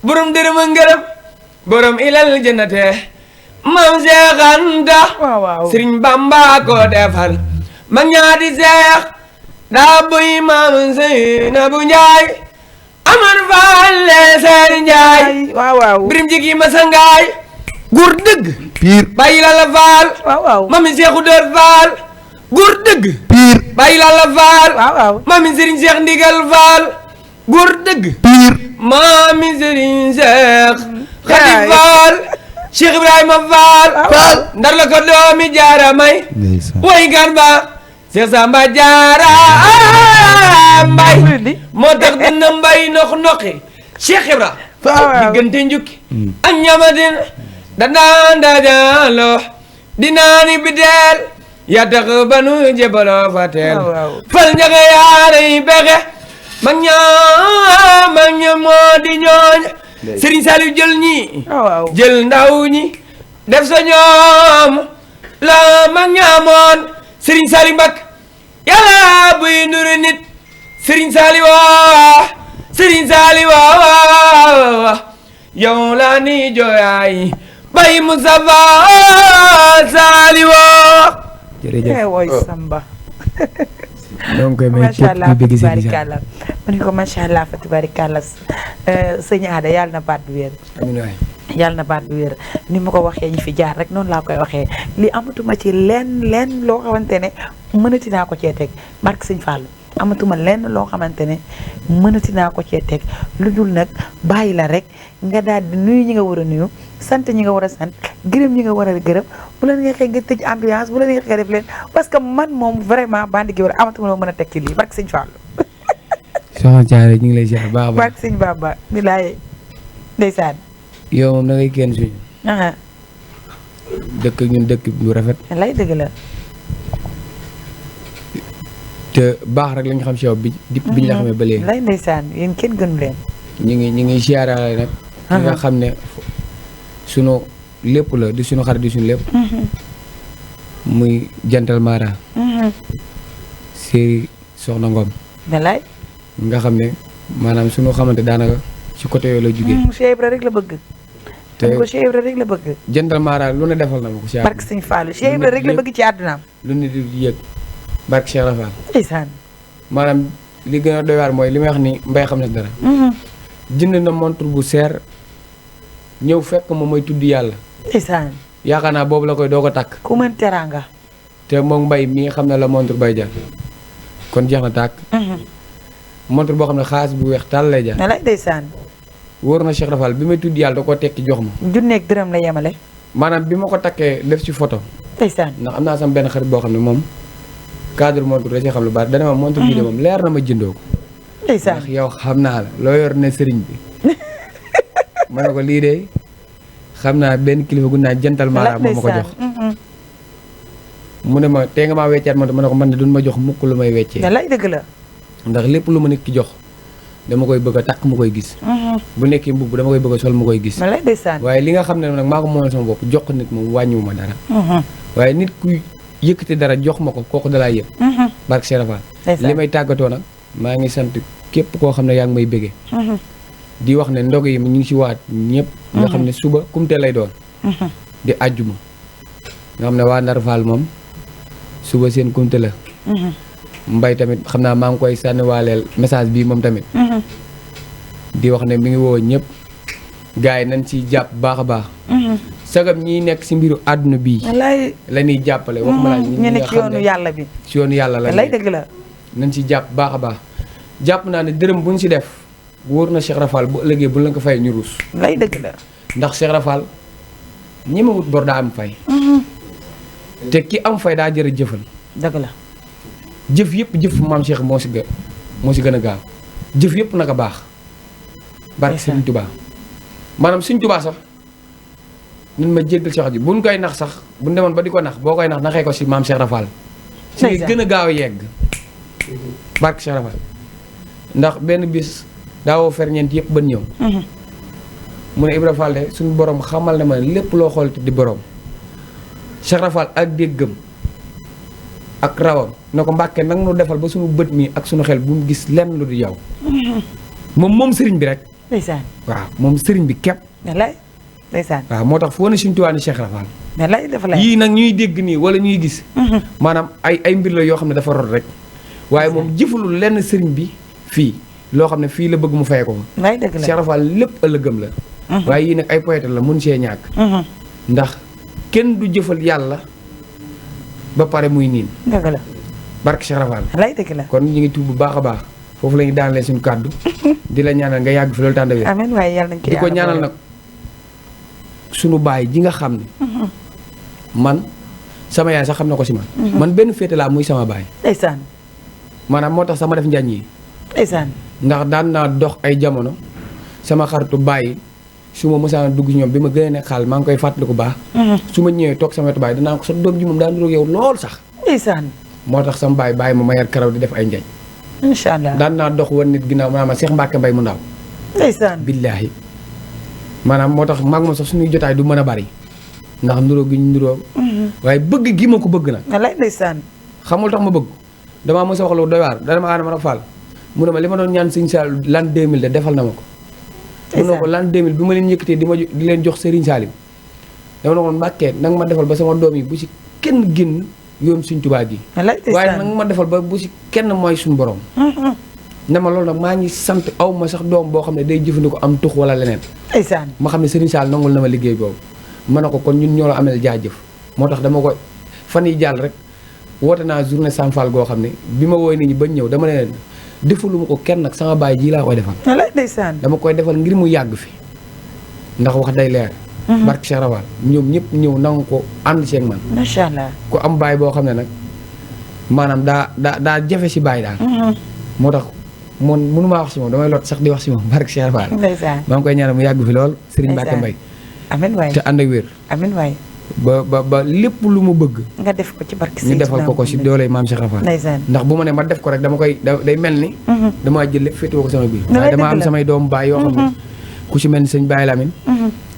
borom dërëm a ngërëm borom ilal jannate mam Seex Anta waaw Sëriñ Bamba ko defal mag ña di seex daa buy mam Seynabu Njaay Amar Faal Seeri Njaay waaw birim jigi ma sangaay gur dëgg piir bàyyi la la faal waaw mami Seexu Dóor Faal gur dëgg piir bàyyi la la faal waaw mami Sëriñ Seex Ndigal Faal gur dëgg piir mami Sëriñ Seex Xadi Faal Cheikh Ibrahima Faal Faal ndar la ko doomi jaara may way gan ba Seex Samba Jaara mbay moo tax dina mbay nox noxi Cheikh Ibra diggante njukki ak ñamadin danaan dajaloo dinaani bideel yaa tax ba nu jébaloo fa teel waaw. fal njaga yaara yi bexe mag ña moo di ñooña Serigne Saliou jël ñi waaw. jël ndaw ñi def sa ñoom la mag ñaamoon Serigne Saliou Mbacké yàlla buy nuru nit Serigne Saliou Serigne Saliou yow la ni jooyaay bay Moustapha Saliou jërëjëf woy Samba. donc may macha allah képp fa kuy bëgg seen tubaarikàlla ma ne ko macha allah fa tubaarikàlla sëñ Aada yàlla na baat bi wér. amiin waay yàlla na baat bi wér ni ma ko waxee ñi fi jaar rek noonu laa koy waxee li amatuma ci lenn loo xamante ne mënati naa ko cee teg barke sëñ Fallou amatuma lenn loo xamante ne mënati naa ko cee teg lu dul nag bàyyi la rek nga daal di nuyu ñi nga war a nuyu sant ñi nga war a sant gërëm ñi nga war a gërëm bu la neexee nga tëj ambiance bu la neexee nga def leen parce que man moom vraiment bandi gi war amatuma loo mën a teg ci lii barke sëñ Fallou soxna Thiaré ñu ngi lay ziar baax a baax barke sëñ Baba ni laay ndeysaan yow moom da ngay kenn suñu aha dëkk ak ñun dëkk bu rafet lay dëgg la te baax rek la ñu xam si yow bi biñ la xamee ba léegi lay ndeysaan yéen kenn gënu leen ñu ngi siyaarale nag ñi nga xam ne sunu lépp la di sunu xarit di sunu lépp muy jantal Mara séeri soxna Ngom dalay nga xam ne maanaam sunu xamante daanaka ci côté yooyu la jugee Cheikh Ibra rek la bëgg te ko Cheikh Ibra rek la bëgg jantal Mara lu ne defal na ma ko si barke sëñ Fallou Cheikh Ibra rek la bëgg ci àddunaam lu nit di yëg barke Cheikh Rafal ndeysaan maanaam li gën a doy waar mooy li may wax ni mbay xam ne dara jënd na montre bu seer ñëw fekk ma mooy tudd yàlla ndeysaan yaakaar naa boobu la koy doo ko takk ku mën teraanga te moom mbay mi xam ne la montre bay jar kon jeex na tàkk montre boo xam ne xaalis bu weex tàll lay jar ne lay ndeysaan wóor na Cheikh Rafal bi may tudd yàlla da ko tekki jox ma junneeg dërëm la yemale maanaam bi ma ko takkee def ci photo ndeysaan ndax am naa sama benn xarit boo xam ne moom cadre montre da ci xam lu bari dana ma montre bii de moom leer na ma jëndoo ko ndeysaan ndax yow xam naa la loo yor ne sëriñ bi ma ne ko lii de xam naa benn kilifa gu naa jantal Mara moo ma ko jox mu ne ma tee nga maa weccaat ma ne ko man ne duñ ma jox mukk lu may weccee ne lay dëgg la ndax lépp lu ma nit ki jox dama koy bëgg a takk mu koy gis bu nekkee mbubb dama koy bëgg a sol mu koy gis ne lay ndeysaan waaye li nga xam ne nag maa ko moomal sama bopp jox ko nit moom wàññiwu ma dara waaye nit kuy yëkkati dara jox ma ko kooku dalaa yëpp barke Cheikh Rafal li may tàggatoo nag maa ngi sant képp koo xam ne yaa ngi may bëggee di wax ne ndog yi ñu ngi ci waat ñëpp nga xam ne suba kumte lay doon di àjjuma nga xam ne waa Ndar Fall moom suba seen kumte la mbay tamit xam naa maa ngi koy sànniwaaleel message bii moom tamit di wax ne mi ngi woo ñëpp gars yi nañ ci jàpp baax a baax sagam ñiy nekk si mbiru àdduna bii lay la ñuy jàppale wax ma la ñu ne ci yoonu yàlla bi ci yoonu yàlla la lay dëgg la nañ ci jàpp baax a baax jàpp naa ne dërëm buñ si def wóor na Cheikh Rafal bu ëllëgee bu la ko fay ñu ruus lay dëgg la ndax Cheikh Rafal ñi ma wut bor daa am fay te ki am fay daa jërë jëfal dëgg la jëf yëpp jëf maam Cheikh moo si gën a gaaw jëf yëpp naka baax barke Sëriñ Tuubaa maanaam Sëriñ Tuubaa sax nun ma jéggal si wax ji buñ koy nax sax buñ demoon ba di ko nax boo koy nax naxee ko si maam Cheikh Rafal si ngi gën a gaaw a yegg barke Cheikh Rafal ndax benn bis daawoo ferñeent yëpp ban ñëw mu ne Ibra Fall de suñu borom xamal ne ma lépp loo xool di borom Cheikh Rafal ak déggam ak rawam ne ko Mbàkke nag nu defal ba suñu bët mi ak suñu xel bu mu gis lenn lu di yow moom sëriñ bi rek ndeysaan waaw moom sëriñ bi képp ne lay ndeysaan waaw moo tax foo ne suñu tuwaani Cheikh Rafal ne lay dafa lay yii nag ñuy dégg nii wala ñuy gis maanaam ay mbir la yoo xam ne dafa rot rek waaye moom jëfalul lenn sëriñ bi fii loo xam ne fii la bëgg mu fay ko lay dëgg la Cheikh Rafal lépp ëllëgëm la waaye yii nag ay poète la mun see ñàkk ndax kenn du jëfal yàlla ba pare muy niin dëgg la barke Cheikh Rafal lay dëgg la kon ñu ngi tuub bu baax a baax foofu la ñu daanalee suñu kàddu di la ñaanal nga yàgg fi loolu tànda wér amiin waaye yàlla nañ di ko ñaanal nag suñu baay ji nga xam ne man sama yaay sax xam na ko si man man benn féete laa muy sama baay ndeysaan maanaam moo tax sama def njañ yi ndeysaan ndax daan naa dox ay jamono sama xaritu baay su ma mësaan dugg ñoom bi ma gën a nekk xaal maa ngi koy fàttaliku baax su ma ñëwee toog sama wetu baay danaa ko sa doom ji moom daa niroog yow lool sax ndeysaan. moo tax sama baay bàyyi ma yar karaw di def ay njañ. incha allah daan naa dox woon nit ginnaaw maanaam Cheikh Mbacke Mbaye mu ndaw. ndeysaan. billaahi maanaam moo tax maag moom sax suñuy jotaay du mën a bari ndax nuroo gi ñu nuroo. waaye bëgg gi ma ko bëgg nag. walaay ndeysaan. xamul tax ma bëgg damaa mos a wax lu doy waar dana ma aadama nag Fall mu ne ma li ma doon ñaan Serigne Saliou l'an 2000 de defal na ma ko. mu ne ko l'an 2000 bi ma leen yëkkatee di leen jox Serigne Saliou dama ne ko Mbàkke nanga ma defal ba sama doom yi bu si kenn génn yoom Serigne Touba gi. waaye nanga ma defal ba bu si kenn mooy suñu borom. ne ma loolu nag maa ngi sant aw ma sax doom boo xam ne day jëfandikoo am tux wala leneen. ndeysaan. ma xam ne Serigne Saliou nangul na ma liggéey boobu ma ne ko kon ñun ñoo la amel jaajëf moo tax dama ko fan yi jàll rek woote naa journée Sam Fall goo xam ne bi ma woowee nit ñi bañ ñëw dama ne leen defaluma ko kenn nag sama baay ji laa koy defal. walaay ndeysaan. dama koy defal ngir mu yàgg fi ndax wax day leer. barke Cheikh Rawal ñoom ñëpp ñëw nangu ko ànd ceeg man. macha allah. ku am baay boo xam ne nag maanaam daa jafe si baay daal. moo tax man mënumaa wax si moom damay lot sax di wax si moom barke Cheikh Rawal. ndeysaan. maa ngi koy ñaanal mu yàgg fi lool Serigne Mbacke Mbaye. amiin waay te ànd ak wér. amiin waay. ba lépp lu mu bëgg. nga def ko ci barke ñu defal ko si doole maam Cheikh Rafal. ndax bu ma ne ma def ko rek dama koy day mel ni. damaa jël lépp féetewoo ko sama biir. waaye dama am samay doom baay yoo xam ne. ku ci mel ni sëñ Baye Lamine.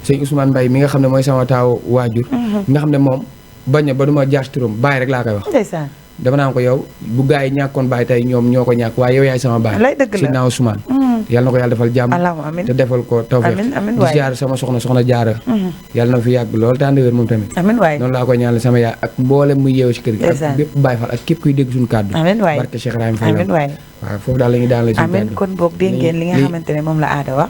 sëñ Ousmane Mbaye mi nga xam ne mooy sama taaw waajur. nga xam ne moom bañ ba duma jaar turam baay rek laa koy wax. ndeysaan. dama naan ko yow bu gaa yi ñàkkoon baay tey ñoom ñoo ko ñàkk waaye yow yaay sama baay. lay dëgg la si naaw Ousmane. yàlla na ko yàlla defal jàmm. te defal ko tawfeex. amiin di jaar sama soxna jaara. yàlla na fi yàgg lool te ànd wér moom tamit. amiin waay noonu laa koy ñaanal sama yaay ak mboolem muy yeewu ci kër gi. ak bépp Baay Faal ak képp kuy dégg suñu kàddu. amiin waay barke Cheikh Ibrahima Fall. amiin waay. waaw foofu daal la ñuy daan la suñu kàddu. amiin kon boog dégg ngeen li nga xamante ne moom la aada wax.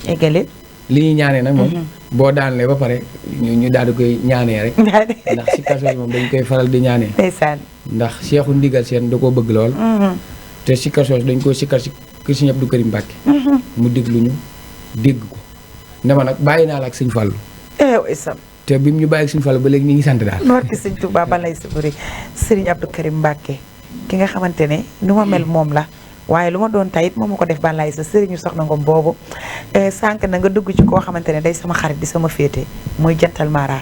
eggale. li ñuy ñaanee nag moom. boo daanlee ba pare ñu daal di koy ñaanee rek. ndax si kaso yi moom dañ koy faral di ñaanee. ndeysaan. ndax Seexu Ndigal Seen da koo bëgg lool. te si kaso dañ koo sikkar si kër Sëñ Abdou Karim Mbàkke. mu déglu ñu dégg ko. ne ma nag bàyyi naa la ak Sëñ Fallu. te bi mu ñu bàyyi ak Sëñ Fallu ba léegi ñu ngi sant daal. noorki Sëñ Tuubaa ba lay saburi Sëriñ Abdou Karim Mbàkke ki nga xamante ne nu ma mel moom la. waaye lu ma doon tayit moom ma ko def balaay sa sëriñu soxna Ngom boobu sànq na nga dugg ci koo xamante ne day sama xarit di sama féete muy jantal Mara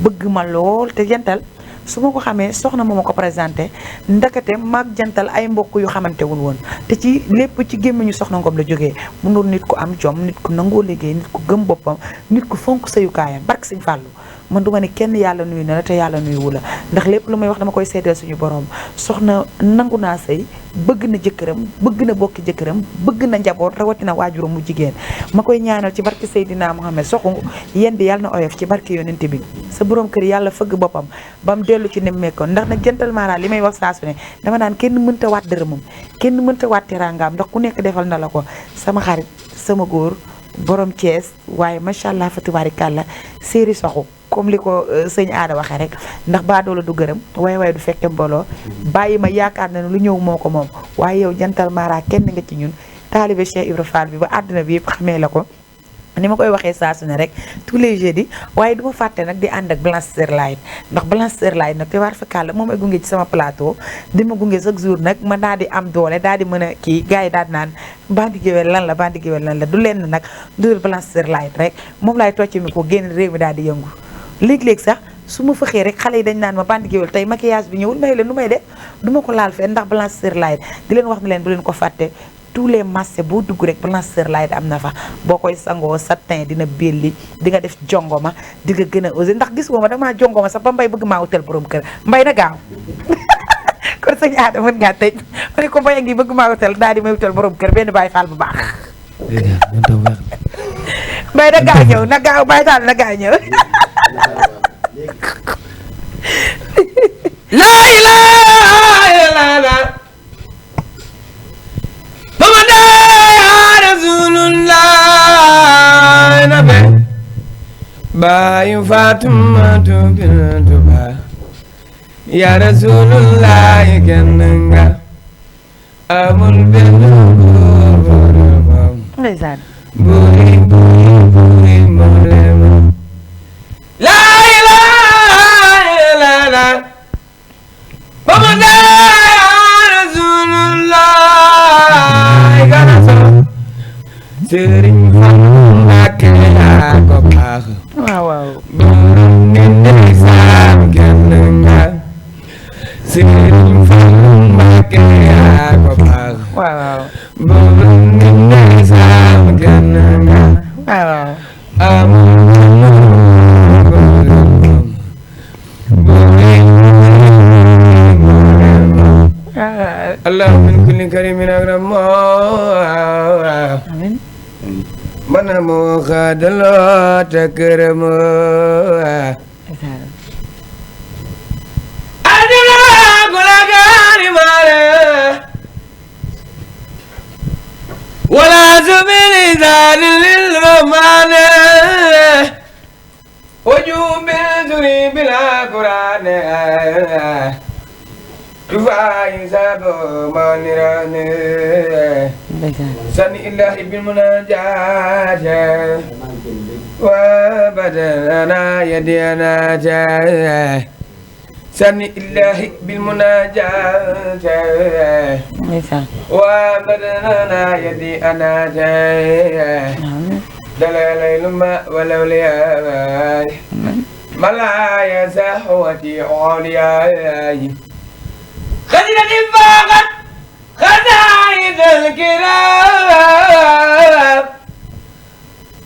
bëgg ma lool te jantal su ma ko xamee soxna moo ma ko présenté ndakate maag jantal ay mbokk yu xamante wul woon te ci lépp ci gémmiñu soxna Ngom la jógee mu nur nit ku am jom nit ku nangoo liggéey nit ku gëm boppam nit ku fonk sayukaayam barke Sëñ Fàllu man du ma ne kenn yàlla nuyu na la te yàlla nuyu wu la ndax lépp lu may wax dama koy seedeel suñu borom soxna nangu naa sëy bëgg na jëkkëram bëgg na bokki jëkkëram bëgg na njaboot rawatina waajuram mu jigéen ma koy ñaanal ci barke Seydina Muhammad soxu yéen bi yàlla na oyof ci barke yonent bi sa borom kër yàlla fëgg boppam ba mu dellu ci nemmeekoon ndax nag jantal Mara li may wax saa su ne dama naan kenn mënta waat dërëmam kenn mënta waat teraangaam ndax ku nekk defal na la ko sama xarit sama góor borom Thiès waaye macha allah fa tubaarikàlla séeri soxu comme li ko sëñ aada waxee rek ndax baadoola du gërëm waaye du fekke mbooloo bàyyi ma yaakaar na ne lu ñëw moo ko moom waaye yow jantal Mara kenn nga ci ñun taalibe Cheikh Ibra Fall bi ba àdduna bi yëpp xamee la ko ni ma koy waxee saa su ne rek tous les jeudis waaye du ma fàtte nag di ànd ak Blanche Sœur Light ndax Blanche Sœur Light nag te war fa kàlla moom ay gunge ci sama plateau di ma gunge chaque jour nag ma daal di am doole daal di mën a kii gars yi daal di naan bandi géwél lan la du lenn nag dudul Blanche Sœur Light rek moom laay tocc mi ko génn réew mi daal di yëngu léeg-léeg sax su ma fëxee rek xale yi dañ naan ma bandi géwél tey maquillage bi ñëwul may leen nu may def du ma ko laal fenn ndax Blanche Sœur Light di leen wax ne leen bu leen ko fàtte tous les marchés boo dugg rek Blanche Sœur Light am na fa boo koy sangoo sa teint dina belli di nga def jongoma di nga gën a osé ndax gis nga ma damaa jongoma sax ba mbay bëgg maa wutal borom kër mbay na gaaw kon sëñ aada mën ngaa tëj ma ne ko mbay a ngi bëgg maa wutal daal di may wutal borom kër benn Baay Faal bu baax mbay na gaaw ñëw na gaaw Baay Faal na gaaw ñëw laa ilaaha illallaah Muhammadu Rasuulullaah nabi baayu Faatumatu bintu Ba ya Rasuulullaah kenn nga amul benn góor ndeysaan buri mboolem laa ilaaha illallaah Muhammadu Rasuulullaah gana so Sëriñ Fallu Mbàkke yaa ko baax waaw borom nit ñi saam kenn nga Sëriñ Fallu Mbàkke yaa ko baax waaw boobu nit saam kenn nga waaw Allah min kulli karimin akram amin mana moo xaadaloo te këram aduna gula gaari maale wala subili zaani lil rahmane wajubil suri bila qurane tufaayi sabo manirane sani illahi bil munajat wa badana yadiyana sani illahi bil munajat wa badana yadiyana dalalay luma walawliya malaya sahwati awliya خزنة فاقت خزائن الكرام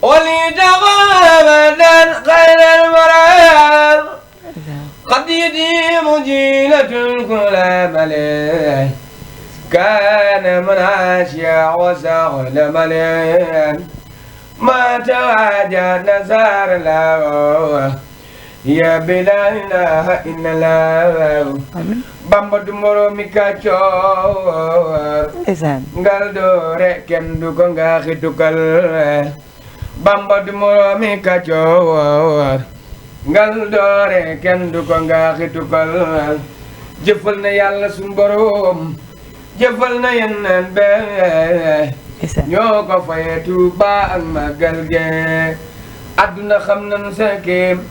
ولتغابدا خير المرام قد يديم جيلة الكلام عليه كان من عاشيا وسهل مليان ما تواجه نزار الله يا بلا إله إلا الله Bamba du moromi kàccoor ngal doore kenn du ko nga xitukal Bamba du moromi kàccoor ngal doore kenn du ko nga xitukal jëfal na yàlla suñ borom jëfal na yeneen be ñoo ko faye Tuuba ak Magal ge àdduna xam nañu sa kéem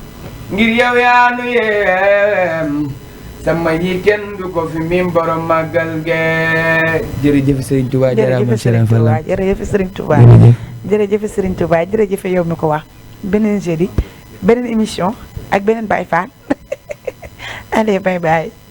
ngir yow yaa nu yeem sama yi kenn du ko fi mim borom Magal ge jërëjëf Serigne Touba jërëjëf Serigne Touba jërëjëf Serigne Touba jërëjëf Serigne Touba jërëjëf yow mi ko wax beneen jeudi beneen émission ak beneen Baye Fall allez bye bye